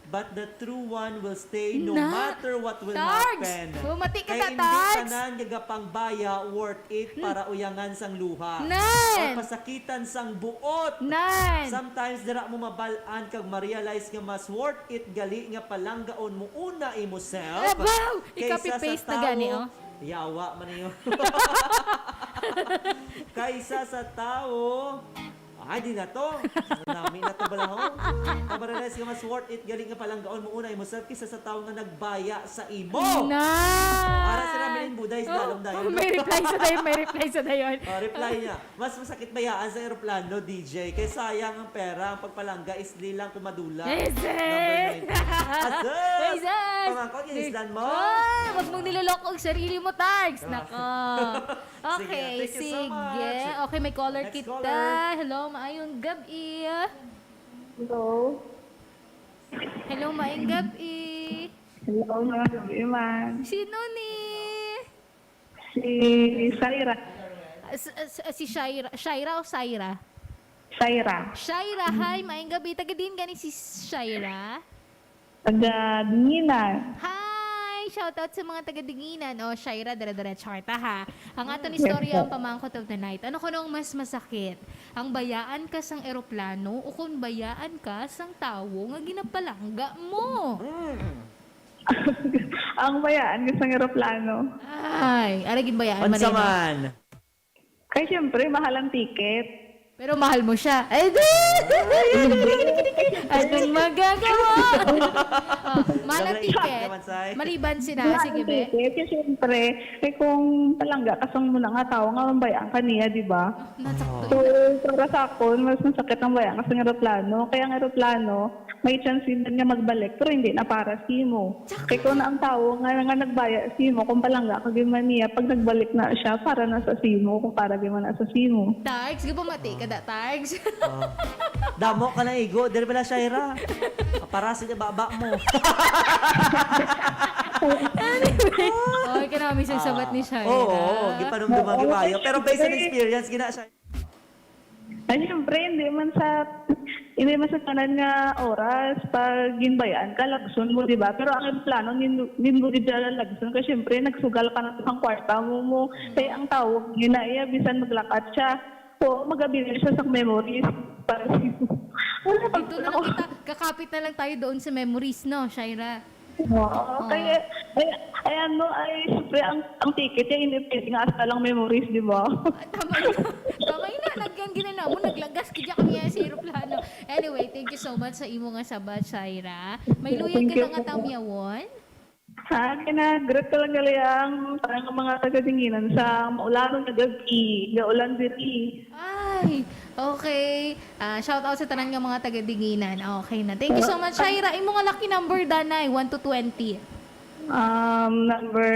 but the true one will stay no matter what will happen. Mati ka, Targs. Kay hindi tanan nga gapangbaya worth it para uyangan sang luha or pasakitan sang buot. Sometimes dira mo mabal-an kag ma-realize nga mas worth it gali nga palanggaon mo una imo self kaysa sa tawo. Abaw! I-copy paste na gani, oh. Yawa man niyo. Kaysa sa tawo, ay, di na to. Nami na to, balahon. Kag ma-realize nga mas worth it gali nga palanggaon mo una imo self kaysa sa tawo nga nagbaya sa imo. Na! Ara si Ramelin Buday, sa dalom dayon. May reply sa dayon, may reply sa dayon. Oh, reply niya. Mas masakit bayaan sa eroplano, D J, kay sayang ang pera, ang pagpalangga is lilang kumadula. Yes, sir! Number nine. Asap! Yes, sir! Pamangkot, ginisdan mo? Ay, wag mong niloloko ang sarili mo, Targs. Ah. Nako. Okay, sige. Thank you so much. Okay, may caller kita. Next caller. Hello, maayong gab-i. Hello. Hello, maayong gab-i. Hello, maayong gab-i, ma'am. Sino ni? Si Shaira. Ah, s-, ah, s-, ah, si Shaira. Shaira o Saira? Shaira. Shaira, hi, maayong gabi. Taga din gani si Shaira? Taga Dinginan. Hi! Shout out sa mga taga Dinginan. O, Shaira, dire-diretso kita ha. Ang aton istorya ang pamangkot of the night. Ano kuno ang mas masakit? Ang bayaan ka sang eroplano o kung bayaan ka sang tawo nga ginapalangga mo? Ang bayaan ka sang eroplano. Ay, ara ginbayaan man Unsa nimo. Man? Kay siyempre, mahal ang ticket. Pero mahal mo siya. Ay, di! Anong magagawa? Oh, mahal ang Sobrang ikat ticket. naman, Sai. Maliban sila. Mahal Sige, ang be. Ticket. Kasi siyempre, eh, kung palangga ka sang muna nga tao nga, ang bayaan ka niya, di ba? Nasakto. So, para sa akon, mas masakit ang bayaan ka sang eroplano. Kaya ang eroplano, may chance din nga magbalik, pero hindi na para sa imo. Kay kung ang tao nga, nga nagbaya sa imo, kung palangga ka gyud man niya, pag nagbalik na siya, para na sa simo, kung para gyud man na sa simo. Targs, gapamati ka da, Targs. Oh. Damo ka na igo. Diri pala, Shaira. Para sa baba mo. Oh, kaya namin sa sabat ni Shaira. Oo, gipanumduman, gibayo. Pero based on experience, gina siya. Ay, siyempre, hindi man sa hindi man sa tanan nga oras pag ginbayaan ka, lagson mo, di ba? Pero ang plano, hindi hindi mo gid siya lagson kasi siyempre, nagsugal ka na sa kwarta mo mo. Kaya ang tawag, ginaiya, bisan maglakat siya, o magabilin siya sa memories. Para sa wala pag Dito na lang kita. Kakapit na lang tayo doon sa memories, no, Shaira? Oo, kaya, ay, ay, ano, ay, siyempre, ang, ang ticket niya, hindi pwede nga hasta lang memories, di ba? Ah, tama na. Tama na. Nagyan ginana mo. Naglagas kaya kami sa aeroplano. Anyway, thank you so much sa imo nga sabat, Shaira. May luyag ka Thank you na nga po. tamyawon? Sa akin na, great talaga ang parang ang mga taga-Dinginan sa maulanon na gabi, gaulan diri. Ay, okay. Ah, shout out sa tanan nga mga taga-Dinginan. Okay na. Thank you so much, Shaira. Imo nga lucky number, Danay, one to twenty. Um, number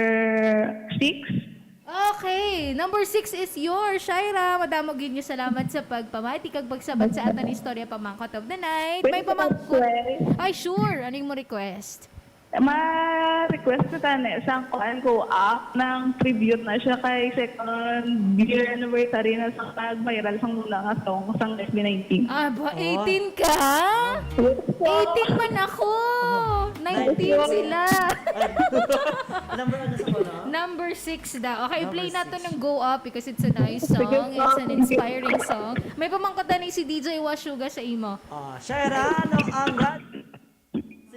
six. Okay, number six is yours, Shaira. Madamo gid nga salamat sa pagpamati kag pagsabat sa aton istorya pamangkot of the night. May Pwede ba pamangkot. mag-share? Ay, sure. Ano yung mo request? Ma-request ko tani sa kuan ko app ng tribute na siya kay second year anniversary na sa nag-viral sang muna nga song sang F B nineteen. Ah, ba, Oh. eighteen ka? Yes po. Eighteen man ako. Nineteen Nineteen. Sila. Number ano sa ko, no? Number six daw. Okay, Number play nato six. Ng Go Up because it's a nice Sige song. po. It's an inspiring song. May pamangkot na ni si D J Washuga sa imo. Ah, Shaira, ano ang rat-,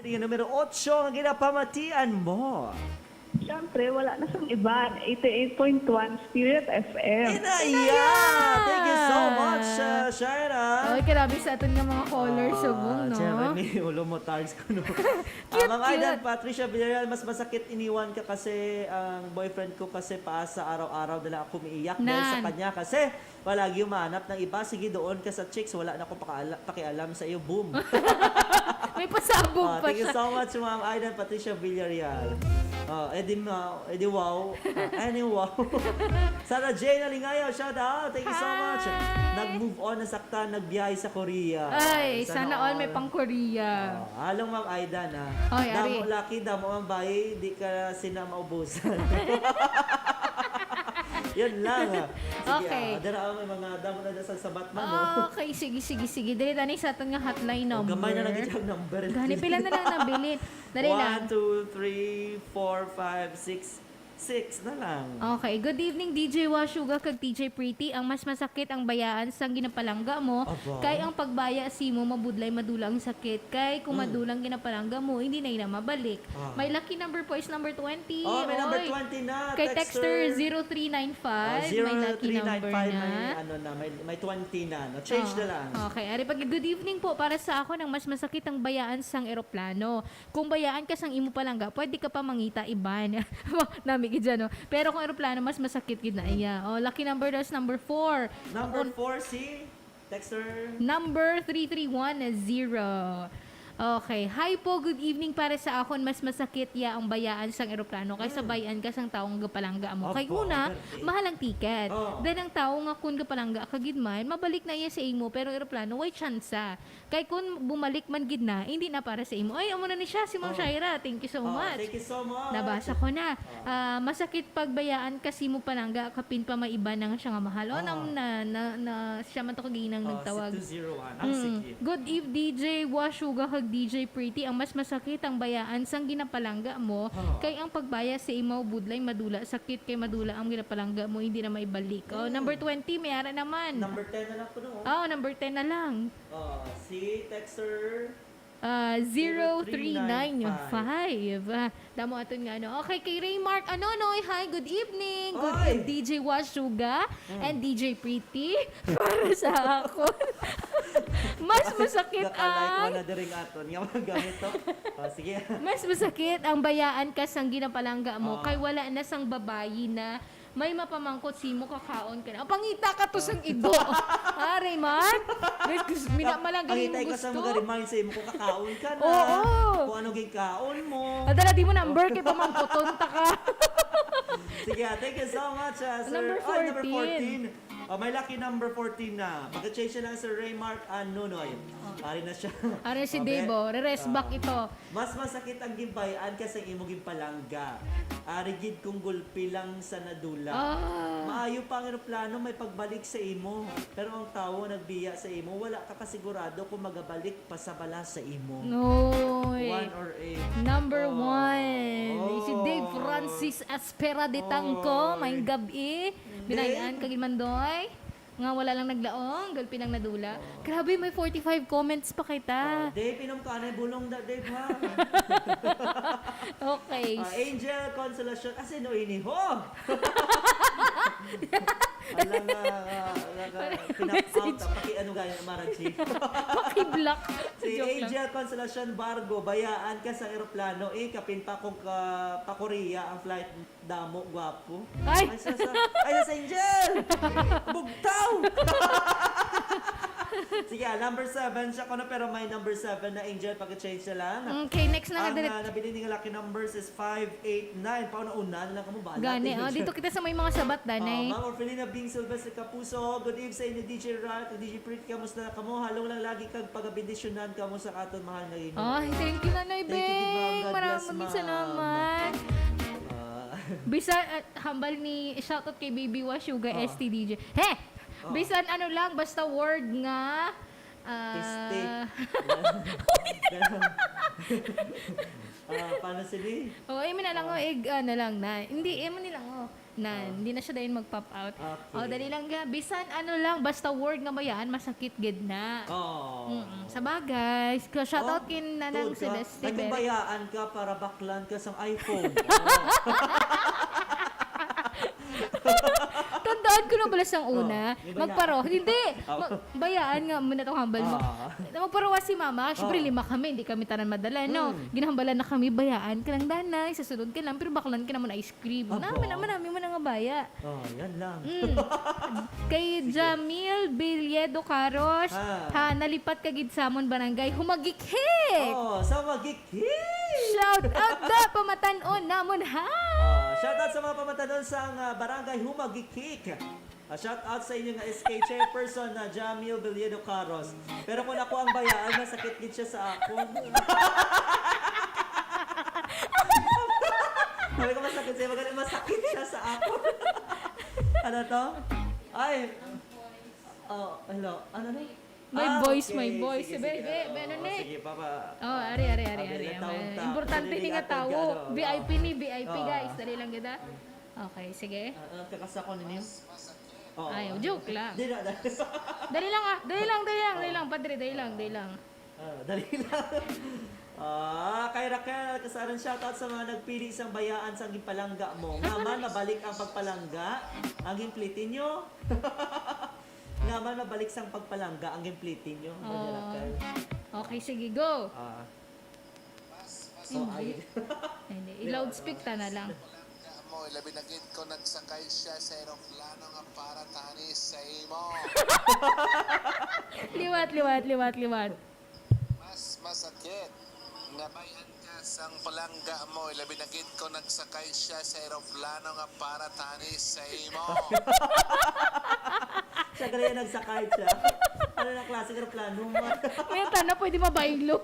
Sige, numero otso ang ginapamatian mo. Siyempre, wala na sang iban. Eighty-eight point one Spirit F M. Inaya! Thank you so much, uh, Shaira. Oy, grabe sa aton nga mga caller sa Ah, buong, no? Jeremy, ulo mo, Targs ko, no? Cute, Ah, Ma'am Aidan, cute. Patricia Villarreal, mas masakit iniwan ka kasi ang boyfriend ko kasi paasa araw-araw na lang ako umiiyak dahil sa Nan. Kanya kasi wala gyud mahanap ng iba. Sige, doon ka sa chicks, wala na akong pakaala- pakialam sa iyo. Boom. May pasabog Ah, pa thank you siya. So much, Ma'am Aidan Patricia Villarreal. Oh, Eddie, Ma- Eddie Wow. Ah, Annie Wow. Sarah Jane Alingayo, shout out. Thank you so much. Hi. Nag-move on, nasaktan, nagbiyahe sa Korea. Ay, sana all may pang Korea. Oh, halong Ma'am Aidan, ha. Oy, Damo ari. Laki, damo ang bayi, di ka sina maubusan. Yun lang, ha. Sige, Okay. Ah, dara, ah, may mga damo na sa sabat man, no? Okay, sige, sige, sige. Dili tani sa aton nga hotline Oh, number. Gamay na lagi ang number. Gani, pila na lang nabilin. Dali lang. One, two, three, four, five, six. Six na lang. Okay. Good evening, D J Washuga kag T J Pretty. Ang mas masakit ang bayaan sang ginapalangga mo Aba. kay ang pagbaya simo mabudlay madula ang sakit kay kung madulang ginapalangga mo hindi na ina mabalik. Ah. May lucky number po is number twenty. Oh, may number Oy. twenty na. Kay texter zero three nine five, Oh, may lucky number zero three nine five, na. May, ano na, may, may twenty na. No? Change Oh, na lang. Okay. Ari pag good evening po para sa ako nang mas masakit ang bayaan sang eroplano. Kung bayaan ka sang imo palangga, pwede ka pa mangita iban. Nami gid siya, no? Pero kung eroplano, mas masakit gid na iya. Oh, lucky number daw is number four. Number four si texter. Number three three one zero. Okay. Hi po, good evening. Para sa akon, mas masakit ya ang bayaan sang eroplano kaysa Mm. bayaan ka sang tawo nga gapalangga mo. Kay Aba, una, perte. Mahal ang ticket. Oh. Then ang tawo nga kun gapalangga ka gid man, mabalik na iya sa imo, pero eroplano, way tsansa. Kay kun bumalik man gid na, hindi na para sa imo. Ay, amo na ni siya, si Ma'am Oh. Shaira. Thank you so Oh, much. Thank you so much. Nabasa ko na. Ah, masakit pagbayaan kasi mo palangga, kapin pa may iba na nga siya nga mahal. Oh, Ah. nam-, na, na, na, siya man to kaginang Ah, nagtawag. Si two zero one. Ah, Mm. Sige. Good eve, D J Washuga kag D J Pretty. Ang mas masakit ang bayaan sang ginapalangga mo, Ah. kay ang pagbaya sa imaw budlay madula, sakit kay madula ang ginapalangga mo, hindi na maibalik. Oh, Mm. number twenty, may ara naman. Number ten na lang po, no? Oh, number ten na lang. Ah, si texter Ah, zero three nine five. Ah, damo aton nga ano. Okay, kay Raymark Anonoy, hi, good evening. Good Oy! eve-, D J Washuga Mm. and D J Pretty. Para sa akon, mas masakit Nakalay ko ang na diri nga aton nga mga gamit to. Oh, sige. Mas masakit ang bayaan ka sang ginapalangga mo Ah. kay wala na sang babayi na may mapamangkot sa imo, kakaon ka na. Ang pangita ka to sang ido. Pare, man. Wait, gus-, mina-, malang galing mo Pangita ka sa gusto. Mga remind sa imo kung kakaon ka na. Oo. Kung ano ginkaon mo. Adala, di mo number kay pamangkoton ta ka. Sige, ah, thank you so much, ah, sir. Number Ay, number fourteen. fourteen. Oh, may lucky number fourteen na. Pag-change na lang, Sir Raymark Anonoy. Oh. Ari na siya. Ari si Abe. Dave, oh. Re-rest back Ah. ito. Mas masakit ang ginbayaan kaysa imo ginpalangga. Ari gid kung gulpi lang sa nadula. Ah. Maayo pa ang eroplano may pagbalik sa imo. Pero ang tawo nagbiya sa imo, wala ka kasigurado kung magabalik pa sa bala sa imo. Noy. One or eight. Number Oh. one. Si Dave Oh. Francis Aspera de Tangco, Oh. maayong gab-i. Dave. Binayan, kag Mandoy. Nga wala lang naglaong, gulpi lang nadula. Oh. Grabe, may forty-five comments pa kita. Oh, di, pinom ka na, bulong na, Dave, ha? Okay. Ah, Angel Consolacion. Ah, sino ini, ho? Alam nga, nga, nga, nga, Parang pinap-, message. Out, ah, paki-, ano gaya, Mara G? Paki-block. Si Joke lang. Angel Consolacion Bargo, bayaan ka sa eroplano, eh, kapin pa kung ka, pa Korea ang flight. Damo, gwapo. Ay! Ay, sa, sa, ay, sa Angel! Bugtaw! Sige, ah, number seven siya kuno, pero may number seven na, Angel, pag-change na lang. Okay, next na nga, Ang, direct. Ah, nabilin ning lucky numbers is five eight nine. Pauna-una na lang kamo, bahala. Gani, Angel. Oh, dito kita sa may mga sabat, danay. Oh, Ma'am Orfelina Bing Silvestre Kapuso, good eve sa inyo, D J Rat, D J Pretty, kamusta na kamo? Halong lang lagi kag pagabendisyonan kamo sa aton mahal nga Ginoo. Ay, thank you, Nanay Bing. Thank you, ma'am. God bless, ma'am. Maraming salamat. Ah. Bisan, ah, Hambal ni, shoutout kay Baby Washuga, Oh. S T D J. He! Oh. Bisan ano lang, basta word nga, ah, Piste. Ah, paano sila eh? Oh, imo na lang, Ah. oh, ig-, ah, na lang na. Hindi, Ah. imo ni lang, oh. Na, Ah. hindi na siya dayon mag-pop out. Okay. Oh, dali lang ga. Bisan ano lang, basta word nga bayaan, masakit gid na. Oh. Mm-mm. Sa bagay, shoutout Oh, kin Nanang tuod ka. Celeste Naging Beret. Bayaan ka para baklan ka sang iPhone. Oh. Tandaan ko na bala sang Oh, una. May bayaan. Magparo-, hindi. Oh. Mag-, bayaan nga muna tong hambal mo. Ah. Na magparuwas si mama, syempre, Oh. Lima kami, hindi kami tanan madala, no? Mm. Ginahambalan na kami, bayaan ka lang, danay, sa sunod ka lang, pero baklan ka naman ice cream. Abo. Nami, nami, nami mo na nga baya. Oh, yan lang. Mm. Kay Sige. Jamil Bilyedo Caros, Ah. ha, nalipat ka gid sa amon barangay, Humagikhik! Oh, sa Humagikhik! Shout out na pamatan-on namon, ha! Ah, shout out sa mga pamatan-on sa, ah, barangay Humagikhik. Ah, shout out sa inyo nga S K chairperson na Jamil Belledo Caros. Pero kung ako ang bayaan, masakit gid siya sa akon. Sabi ko, masakit siya. Magaling, masakit siya sa akon. Ano to? Ay. Oh, hello. Ano na? May Ah, voice, okay. May voice. Sige, sige. Be, be, ano Oh, ni? Sige, papa. Oh, ari, ari, ari, Ah, ari. May taon ta. Importante Dili ni nga atong tawo. Ano, V I P ni, V I P, ah. Guys. Dali lang gid, ah. Okay, sige. Ah, ah, kakasa ko ninyo? Oo. Ay, joke lang. Di na, dali. Dali lang, ah. Dali lang, dali lang, dali Oo. lang, padre, dali lang, Oo. dali lang. Ah, dali lang. Ah, kay Raquel Casaran, shoutout sa mga nagpili sang bayaan sang ginpalangga mo. Nga man, mabalik ang pagpalangga, ang ginpliti nyo. Nga man, mabalik sang pagpalangga, ang ginpliti nyo. Brother Oo. Raquel. Okay, sige, go. Ah. So, Hindi. ay. Hindi. Di ba? I-loudspeak ta na lang. Mo, ilabi na gid kung nagsakay siya sa eroplano nga para tani sa imo. Liwat, liwat, liwat, liwat. Mas Masakit. Nabayan ka sang palangga mo, ilabi na gid kung nagsakay siya sa eroplano nga para tani sa imo. Siya gali nagsakay siya. Ano na klase ng eroplano mo? May tana, pwede mabaylo.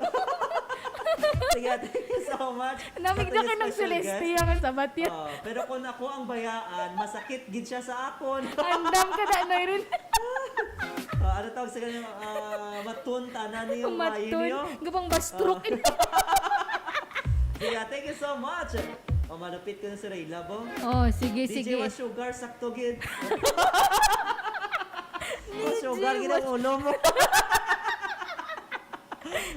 Sige, thank you so much. Namig Sa na ating ka ng special Celeste, guest. Ang sabat yan. Oh, pero kung ako ang bayaan, masakit gid siya sa akon. Andam ka na, Noy, rin. Ah, ano tawag sa ganyan? Ah, matun, tanan ni Matun. Mayo. Gabang ba stroke? Yeah, thank you so much. Oh, malapit ko na si Rayla, bo. Oh, sige, D J sige. Wa Sugar, sakto gid. Wa Sugar, gid ang ulo mo.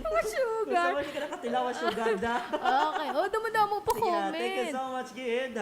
Wa Sugar. Gusto mo, hindi ka nakatilaw, Wa Sugar, da. Okay. Oh, damo-damo pa Sige, ah, thank you comment. So much, gid.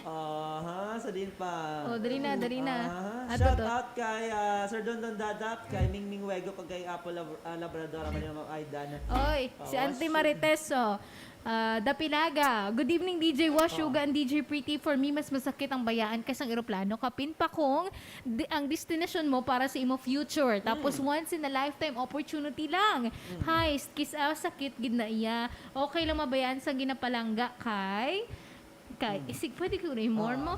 Aha, sa din pa. Oh, dali na, dali na. Aha. Ato Shout to. Out kay ah, Sir Don Don Dadap, kay Ming Ming Wego, kag kay Apple Lab- ah, Labrador, ang mga Aidan. Oy, si Oh, Auntie shoot. Marites, oh. Ah, Dapilaga. Good evening, D J Washuga and D J Pretty. For me, mas masakit ang bayaan kaysa ang eroplano. Kapin pa kung di, ang destination mo para sa imo future. Tapos, once in a lifetime opportunity lang. Heist, kisa sakit gid na iya. Okay lang mabayaan sa ginapalangga kay... Kay, isig, pwede ko rin more mo?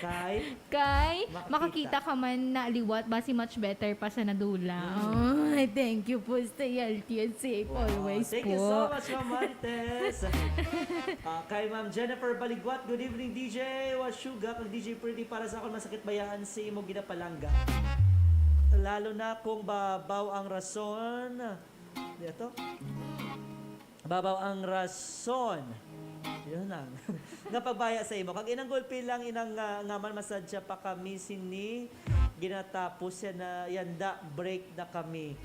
Kay, Kay, Makakita. Makakita ka man na liwat, basi much better pa sa nadula. Ay, thank you po. Stay healthy and safe Wow, always thank po. you so much, Ma'am Marites. Ah, kay Ma'am Jennifer Baligwat, good evening, D J Washuga kag D J Pretty. Para sa akon, masakit bayaan si imo ginapalangga. Lalo na kung babaw ang rason. Di ato? Babaw ang rason. Yun lang. Nga pagbaya sa imo. Kag inang gulpi lang, inang nga, nga man masadya pa kami sini. Ginatapos yan na, yanda, break na kami.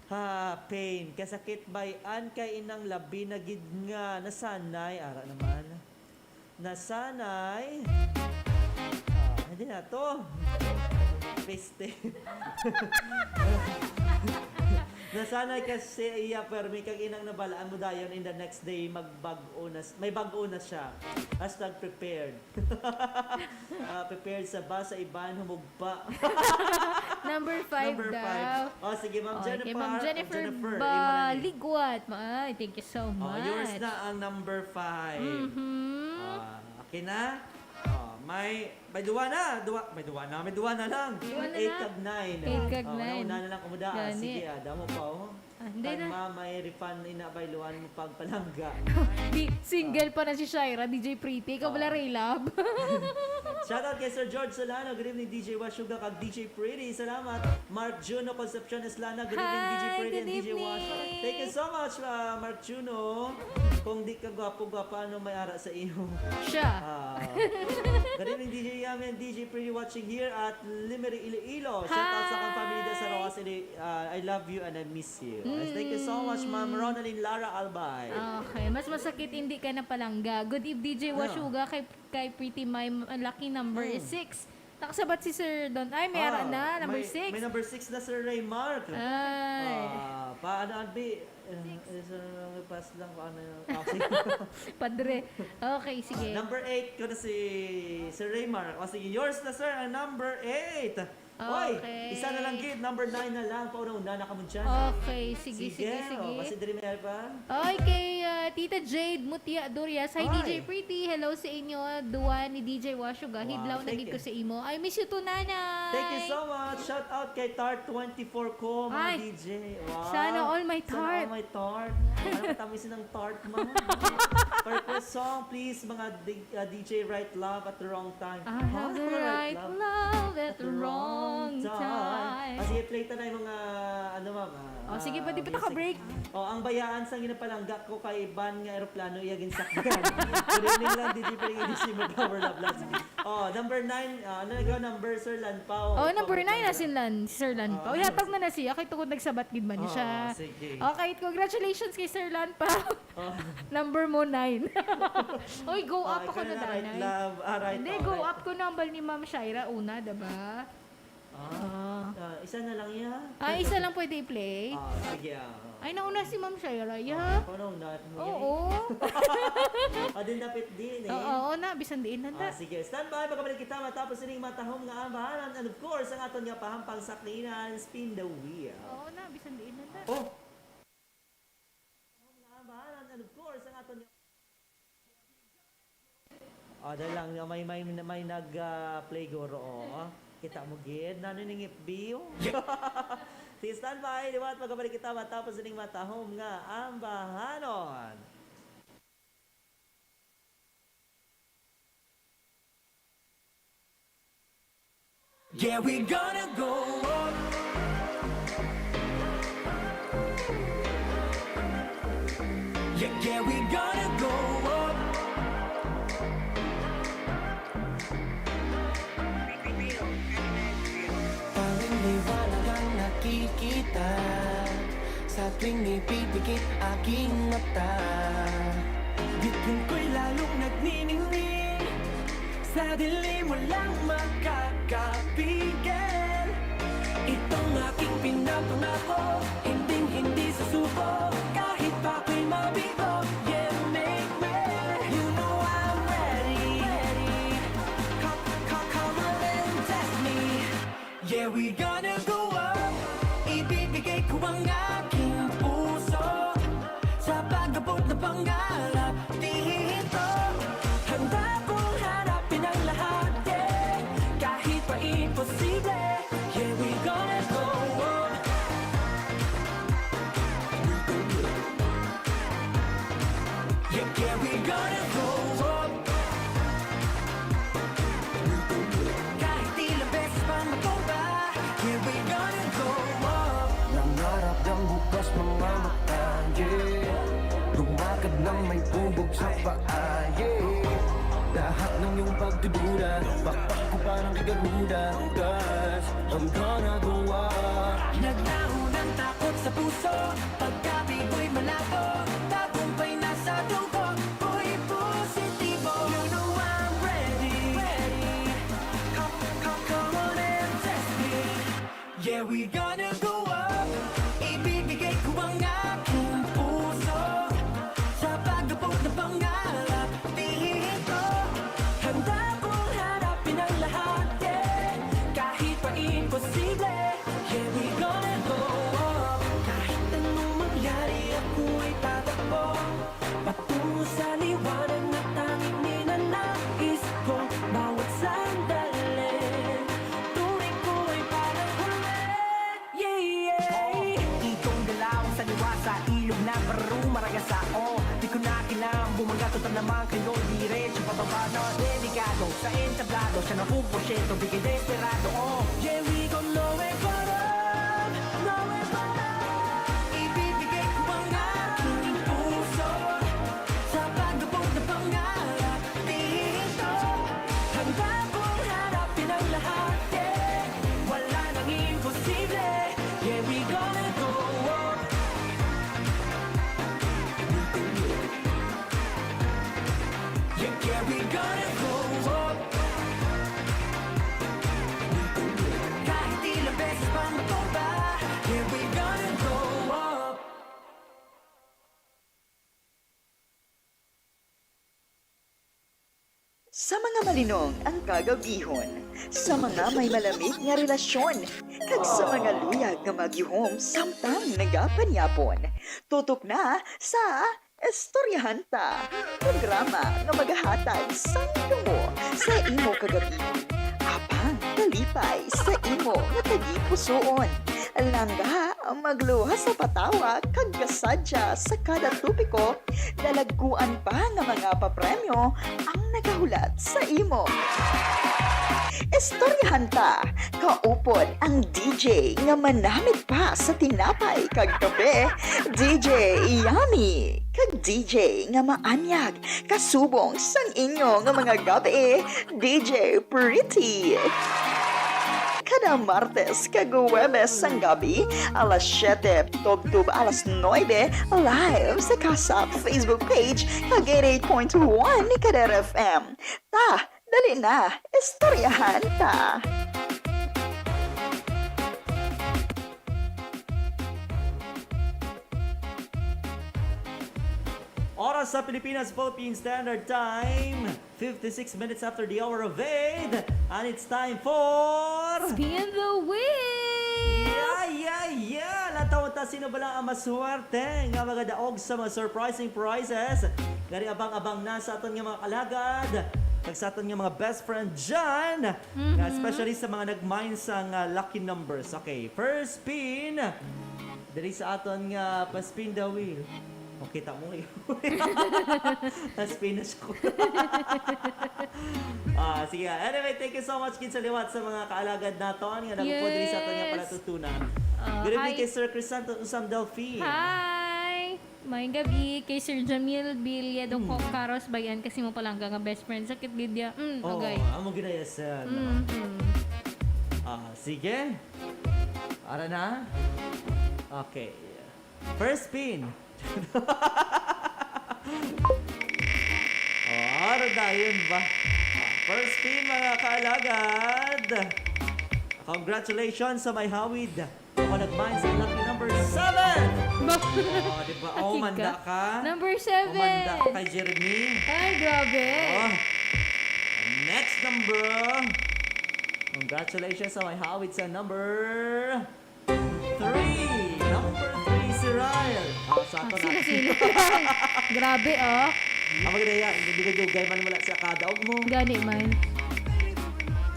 Ha, pain. Kasakit bayan kay inang labi na gid nga nasanay. Ara naman. Nasanay. Ah, hindi na to. Peste. Nasanay kasi iya permi kag inang nabalaan mo dayon in the next day magbag-o na s- may bag-o na siya. Hashtag prepared. Ah, prepared sa ba sa iban humugpa. Number five Number daw. five. Oh, sige, Ma'am Oh, Jennifer. kay Ma'am Jennifer, Jennifer, imo na ni. Baligwat. Ay, thank you so Oh, much. yours na ang number five. Mhm. Ah, okay na? Oh, may, may duwa na. Duwa, may duwa na. May duwa na lang. Duwa na Eight lang. kag nine. Eight kag Oh, nine. Nauna na lang kamo da. Ah, Gani. sige, ah, damo pa, oh. Ah, hindi Kag na. Ma, may refund ina, bayluan mo pagpalangga. Di, single pa na si Shaira, D J Pretty. Ikaw wala, Ah. Ray Love. Shoutout kay Sir George Solano. Good evening, D J Washuga kag D J Pretty. Salamat. Mark Juno Concepcion Eslana. Good evening, D J Hi, Pretty and good D J Wash. evening. Thank you so much, uh, Mark Juno. Kung di ka gwapo-gwapa, ano may ara sa iyo? Siya. Ah. Good evening, D J Yami and D J Pretty watching here at Limery, Iloilo. Shout out sa akong family dyan sa Hi. Roxas, Ili- ah, I love you and I miss you. Thank you so much, Ma'am Mm. Ronaldin Lara Albay. Okay, mas masakit hindi ka napalangga. Good eve, D J Ah. Washuga, kay, kay Pretty, my lucky number is Hmm. six. Nakasabat si Sir Don. Ay, may ara Ah, na, number may, six. May number six na, Sir Ray Mark. Ay. Ah, paano, Albi? Eh, eh, sir, pass lang kung ano yung... Ah, sige. Padre. Okay, sige. Number eight ko na si Sir Ray Mark. O sige, yours na, sir, ang number eight. Oy, Okay. Isa na lang gid, number nine na lang. Pauna-una na kamo dyan. Okay, sige, sige, sige. O, kasi diri may pa. Oy, kay ah, Tita Jade Mutia Durias. Hi, Hi. D J Pretty. Hello sa inyo. Duwa ni D J Washuga. Wow, Hidlaw na thank gid you. ko sa imo. I miss you too, Nanay. Thank you so much. Shout out kay Tart twenty-four ko, mga Ay. D J. Wow. Sana all my Sana Tart. all my Tart. Ano katamis ng Tart, man? Request song, please, mga D- uh, D J Right Love at the Wrong Time. I have the Mga right love at the wrong time. Ah, sige, play ta na yung mga, ano, ma'am, ah, Oh, sige, ah, pwede pa music. Naka-break. Oh, ang bayaan sa ginapalangga ko kay Iban nga eroplano iya ginsakyan. Good evening lang, D J Pring, D J Magawar Love Love. Oh, number nine, ah, ano nagaw number, Sir Lanpao? Oh, number Comment nine na lang. si Lan, si Sir Lanpao. Ah. Ihatag na na siya kay tungod nagsabat gid man Oh, siya. Sige. Okay, congratulations kay Sir Lanpao. Oh. Number mo, nine. Oy, go Ah, up ako ikaw na, na, right Danay. love. Ah, right, Hindi, oh, go right. Up ko na ang bal ni Ma'am Shaira una, diba? Ah, isa na lang, ya. Ah, isa lang pwede i-play? Ah, sige, ah. Ay, nauna si Ma'am Shaira, ya. Ah, ako nauna, at mo, ya. Oo. Ah, din dapit din, eh. Oo, oo na, bisan diin na. Ah, sige, stand by, magkabalik kita matapos ining matahom nga ambahanan. And of course, ang aton nga pahampang saklinan, spin the wheel. Oo na, bisan diin na. Oh! Nga ambahanan, and of course, ang aton nga O, dali lang, may, may, may nag, ah, play guro, oh. Kita mo gid, nano ning F B, oh. Sige, stand by, liwat, magkabalik kita matapos ining matahom nga ambahanon. Yeah, we gonna go up. Yeah, yeah, we gonna go up. Tanging liwanag ang nakikita sa tuwing ipipikit aking mata. Bituin ko'y lalong nagniningning. Sa dilim, walang makakapigil. Itong aking pinapangako, hinding-hindi susuko. Kahit pa ako'y mabigo, yeah, make me. You know I'm ready. Come, come, come on and test me. Yeah, we gonna go up. Ibibigay ko ang aking puso sa pag-abot ng pangarap. Di hihinto, handa kong harapin ang lahat, yeah. Kahit pa imposible, yeah, we gonna go up. Yeah, yeah, we gonna go up. Kahit ilang beses pang matumba, here we gonna go up. Nangarap ng bukas mga mata, yeah. Lumakad ng may bubog sa paa, yeah. Lahat ng iyong pagdududa, pakpak ko parang kay Garuda. 'Cause I'm gonna go up. Naglaho ng takot sa puso, pagkabigo'y malabo, tagumpay na sa dugo, ko'y positibo. You know I'm ready. Come, come, come on and test me. Yeah, we gonna go up. Ibibigay ko ang aking puso sa pag-abot ng pangarap. Di hihinto, handa kong harapin ang lahat, yeah. Kahit pa imposible, yeah, we gonna go up. Kahit anong mangyari, ako'y tatakbo patungo sa liwanag na tanging ninanais ko. Bawat sandali, tunay ko ay parang huli. Yeah, yeah. Oh, ikong galaw sa liwasa, ilog na baru maragasa. Oh, di ko na kailangan bumangga, total naman kayo diretso pababa na delikado. Sa entablado, siya na pung porsyento, bigay desperado. Oh, yeah, we go nowhere but up, nowhere but up. Ibibigay ko ang aking puso sa pag-abot ng pangarap. Dito, handa kong harapin ang lahat, yeah. Wala nang imposible, yeah, we gonna go up. Yeah, yeah, we gonna go up. Kahit ilang beses pang matumba, yeah, we gonna go up. Sa mga malinong ang kagabihon, sa mga may malamig nga relasyon, kag sa mga luyag nga magihom samtang nagapanyapon, tutok na sa Istoryahan Ta, programa nga magahatag sang damo sa imo kagabihon, apang kalipay sa imo nga tagipusoon. Langga, magluwas sa patawa kag kasadya sa kada topiko, dalagkuan pa nga mga papremyo ang nagahulat sa imo. Istoryahan Ta, kaupod ang D J nga manamit pa sa tinapay kag kape, D J Yummy, kag D J nga maanyag kasubong sang inyo nga mga gab-i, D J Pretty. Kada Martes kag Huwebes sang gabi, alas siete tubtob alas nuebe, live sa Kasap Facebook page kag eighty-eight point one Kadera F M. Ta, dali na, istoryahan ta. Oras sa Pilipinas, Philippine Standard Time, fifty-six minutes after the hour of eight, and it's time for Spin the Wheel! Yeah, yeah, yeah! Lantaw ta sino bala ang maswerte nga magadaog sa mga surprising prizes. Gani abang-abang na sa aton nga mga kalagad, kag sa aton nga mga best friend dyan, nga Mhm. especially sa mga nag-mine sang, ah, lucky numbers. Okay, first spin. Diri sa aton nga pa-spin the wheel. O, kita mo, eh. Nas-pin na siya ko. Ah, sige. Anyway, thank you so much, kids, sa liwat sa mga kaalagad naton nga nagupod diri sa aton nga Yes. palatutunan. Ah, Good evening hi. kay Sir Crisanto Usam Delphi. Hi! Maayong gabi kay Sir Jamil Bilya do Hmm. Cocaros, Bayan, kasi mo palangga nga best friend. Sakit gid ya. Mm, Oo, agay. amo ginaya, sir, no? Mm-hmm. Ah, sige. Ara na? Okay. First spin. Oh, ara dayon ba? First spin, mga kaalagad. Congratulations sa may hawid. Ako nag-mine sa lucky number seven. Ba- Oh, di ba? Oh, Asig manda ka. ka. Number seven. Oh, manda ka kay Jeremy. Ay, grabe. Oh. Next number. Congratulations sa may hawid sa number three. Number three, si Ryle. Ah, sa Ah, ato na. sila-sila. Grabe, oh. Ang maganda yan, dugay-dugay man wala sa kadaog mo. Gani man.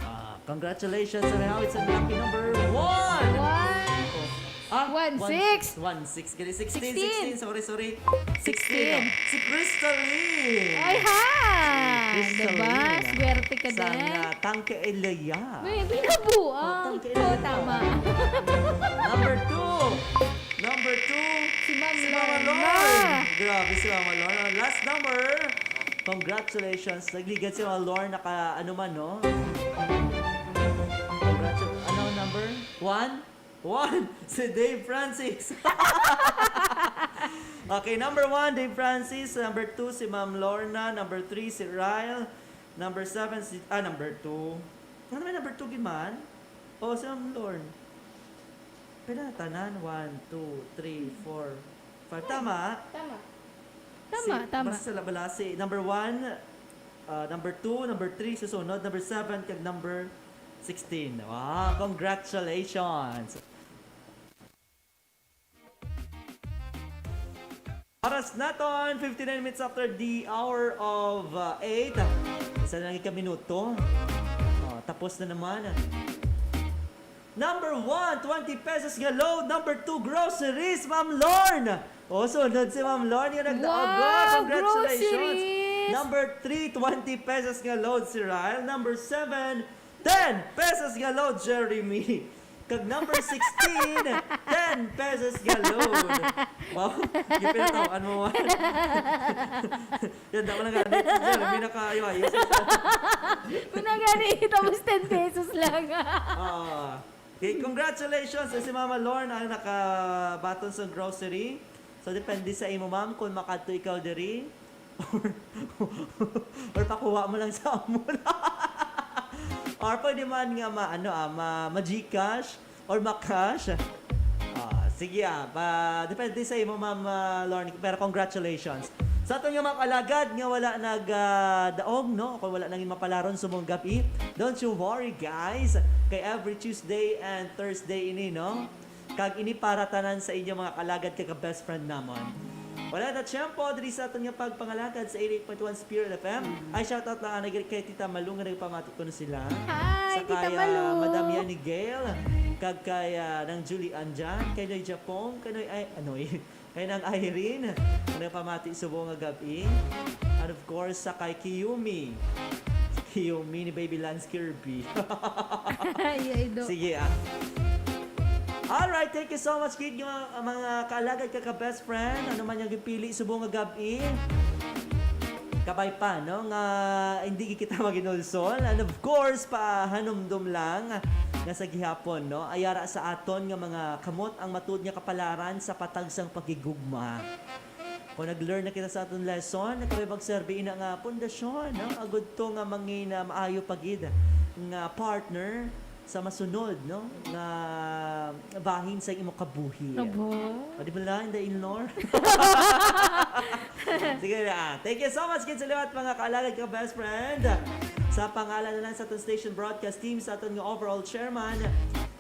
Ah, congratulations, Ryle. It's a lucky number one. One. Ah, One, one, six. One, six. Gani, sixteen, Sixteen. sixteen. Sorry, sorry. Sixteen, Sixteen. oh. Si Crystalline. Ay, ha! Si Crystalline. Diba? Swerte ka Sa, din. ah, Tangke Elia. May binabuang. Oh, Tangke Oh, Elia. tama. Number two. Number two. Si Ma'am Si Mama Lorna. Lorna. Grabe si Mama Lorna. Last number. Congratulations. Nagligad si Mama Lorna ka, ano man, no? Congratu-, ano ang number? One? One, si Dave Francis. Okay, number one, Dave Francis. Number two, si Ma'am Lorna. Number three, si Ryle. Number seven, si, ah, number two. Ano may number two, gid man? Oh, si Ma'am Lorna. Pila na tanan? One, two, three, four, five. Tama? Tama. Tama, Si, tama. basta sa Labalasi. Number one, ah, number two, number three, susunod. Number seven, kag number sixteen. Wow, congratulations! Oras naton, fifty-nine minutes after the hour of, uh, eight. Isa na lang ka minuto. Oh, tapos na naman. Number one, twenty pesos nga load. Number two, groceries, Ma'am Lorne. Oh, sunod si Ma'am Lorne nga nagdaog. Wow, Congratulations. groceries! Number three, twenty pesos nga load, si Ryle. Number seven, ten pesos nga load, Jeremy. Kag number sixteen, ten pesos nga load. Wow, gipinataw-an mo, man. Yan, dako na gani. Jeremy, nakaayo-ayo. Muna gani, tapos ten pesos lang. Ah. Okay, congratulations sa si Mama Lorne ang nakabaton sa grocery. So, depende sa imo, ma'am, kung makadto ikaw diri or, or pakuha mo lang sa amon. Or pwede man nga ma-, ano, ah, ma-, ma-GCash or ma-cash. Ah, sige, ah, pa, depende sa imo, Ma'am, ah, Lorne. Pero congratulations. Sa aton nga mga alagad nga wala nag, ah, daog, no? Kung wala nang mapalaron sa mong gabi, don't you worry, guys. Kay every Tuesday and Thursday ini, no? Kag ini para tanan sa inyo mga kalagad kag best friend namon. Wala na tiyempo diri sa aton nga pagpangalagad sa eighty-eight point one Spirit F M. Ay, shoutout lang anay kay Tita Malu nga nagpamati kuno sila. Hi, Sa Tita kay, ah, Malu. Madam Yani Gail, kag kay, ah, Nang Julie Anjan, kay Noy Japong, kay Noy, ay, anoy, kay Nang Irene, nga nagpamati subong nga gab-i. And of course, sa kay Kiyumi. Kiyumi ni Baby Lance Kirby. Ay, ay, do. Sige, ah. Alright, thank you so much, kid, nga mga, mga kaalagad ka, ka best friend. Ano man yung gipili subong nga gab-i. Kabay pa, no, nga hindi kita maginulsol. And of course, pahanumdom lang nga sa gihapon, no, ayara sa aton nga mga kamot ang matud nga kapalaran sa patag sang paghigugma. Kung nag-learn na kita sa aton lesson, kabay magserbi ina nga pundasyon, no, agud to nga mangin, ah, maayo pa gid nga partner sa masunod, no, nga bahin sa imo kabuhi. Abo. O, di ba lang, the in-law? Sige na. Ah. Thank you so much, kids, sa liwat, mga kaalagad, ka best friend. Sa pangalan na lang sa aton station broadcast team, sa aton nga overall chairman,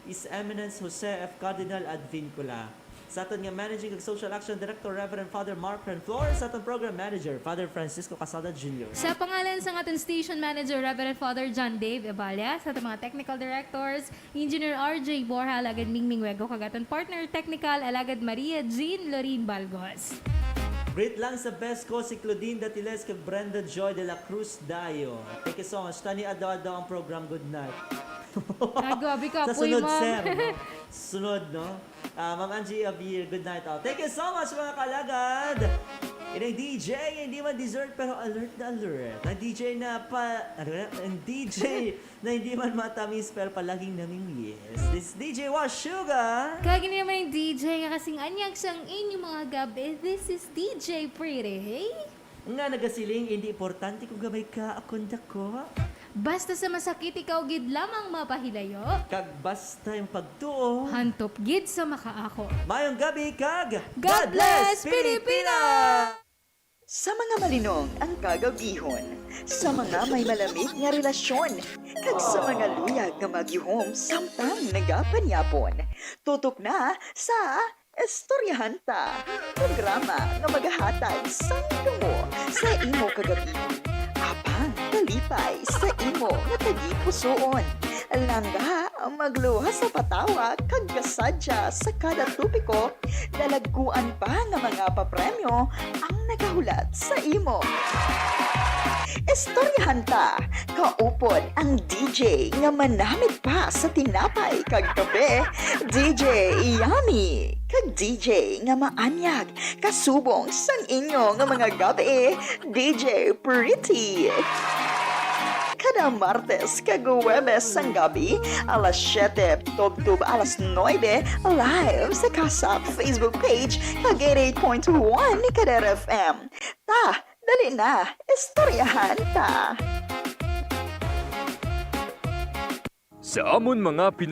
His Eminence Jose F. Cardinal Advincula. Sa aton nga Managing ug Social Action Director, Reverend Father Mark Renflor, sa aton Program Manager, Father Francisco Casada Junior. Sa pangalan sa aton Station Manager, Reverend Father John Dave Ebalia, sa aton mga Technical Directors, Engineer R J Borja, alagad Mingming Wego, kag aton Partner Technical, alagad Maria Jean Lorin Balgos. Greet lang sa best ko si Claudine Datiles kag Brenda Joy de la Cruz Dayo. Thank you so much. Tani adlaw-adlaw ang program. Good night. Ay, grabe ka, Sa puy, sunod, ma'am. sir. No? Sunod, no? Ah, Ma'am Angie Javier, good night. Oh, thank you so much, mga kalagad. Inang D J, hindi man dessert, pero alert na alert. Ang D J na pa... Ano na? Ang D J na hindi man matamis, pero palaging namimiss. This is D J Washuga. Kag ini naman ang D J nga kasing anyag sang inyong mga gabi. This is D J Pretty. Nga nagasiling, hindi importante kung gamay ka akon dako. Basta sa masakit, ikaw gid lamang mapahilayo. Kag basta yung pagtuo. Hantop gid sa makaako. Mayong gabi kag God bless, Pilipinas! Sa mga malinong ang kagabihon, sa mga may malamig nga relasyon, kag sa mga luyag nga magyuhom samtang nagapanyapon. Tutok na sa Istoryahan Ta, programa nga magahatag sang damo sa imo kagabihon. Apang kalipay sa imo nga tagipusoon. Langga, magluwas sa patawa kag kasadya sa kada topiko, dalagkuan pa nga mga papremyo ang nagahulat sa imo. Istoryahan Ta, kaupod ang D J nga manamit pa sa tinapay kag kape, D J Yummy, kag D J nga maanyag kasubong sang inyo nga mga gabi, D J Pretty. Kada Martes kag Huwebes sang gabi, alas siyete tubtob alas nuebe, live sa Kasap Facebook page kag eighty-eight point one Kadera F M. Ta, dali na, istoryahan ta! Sa amon mga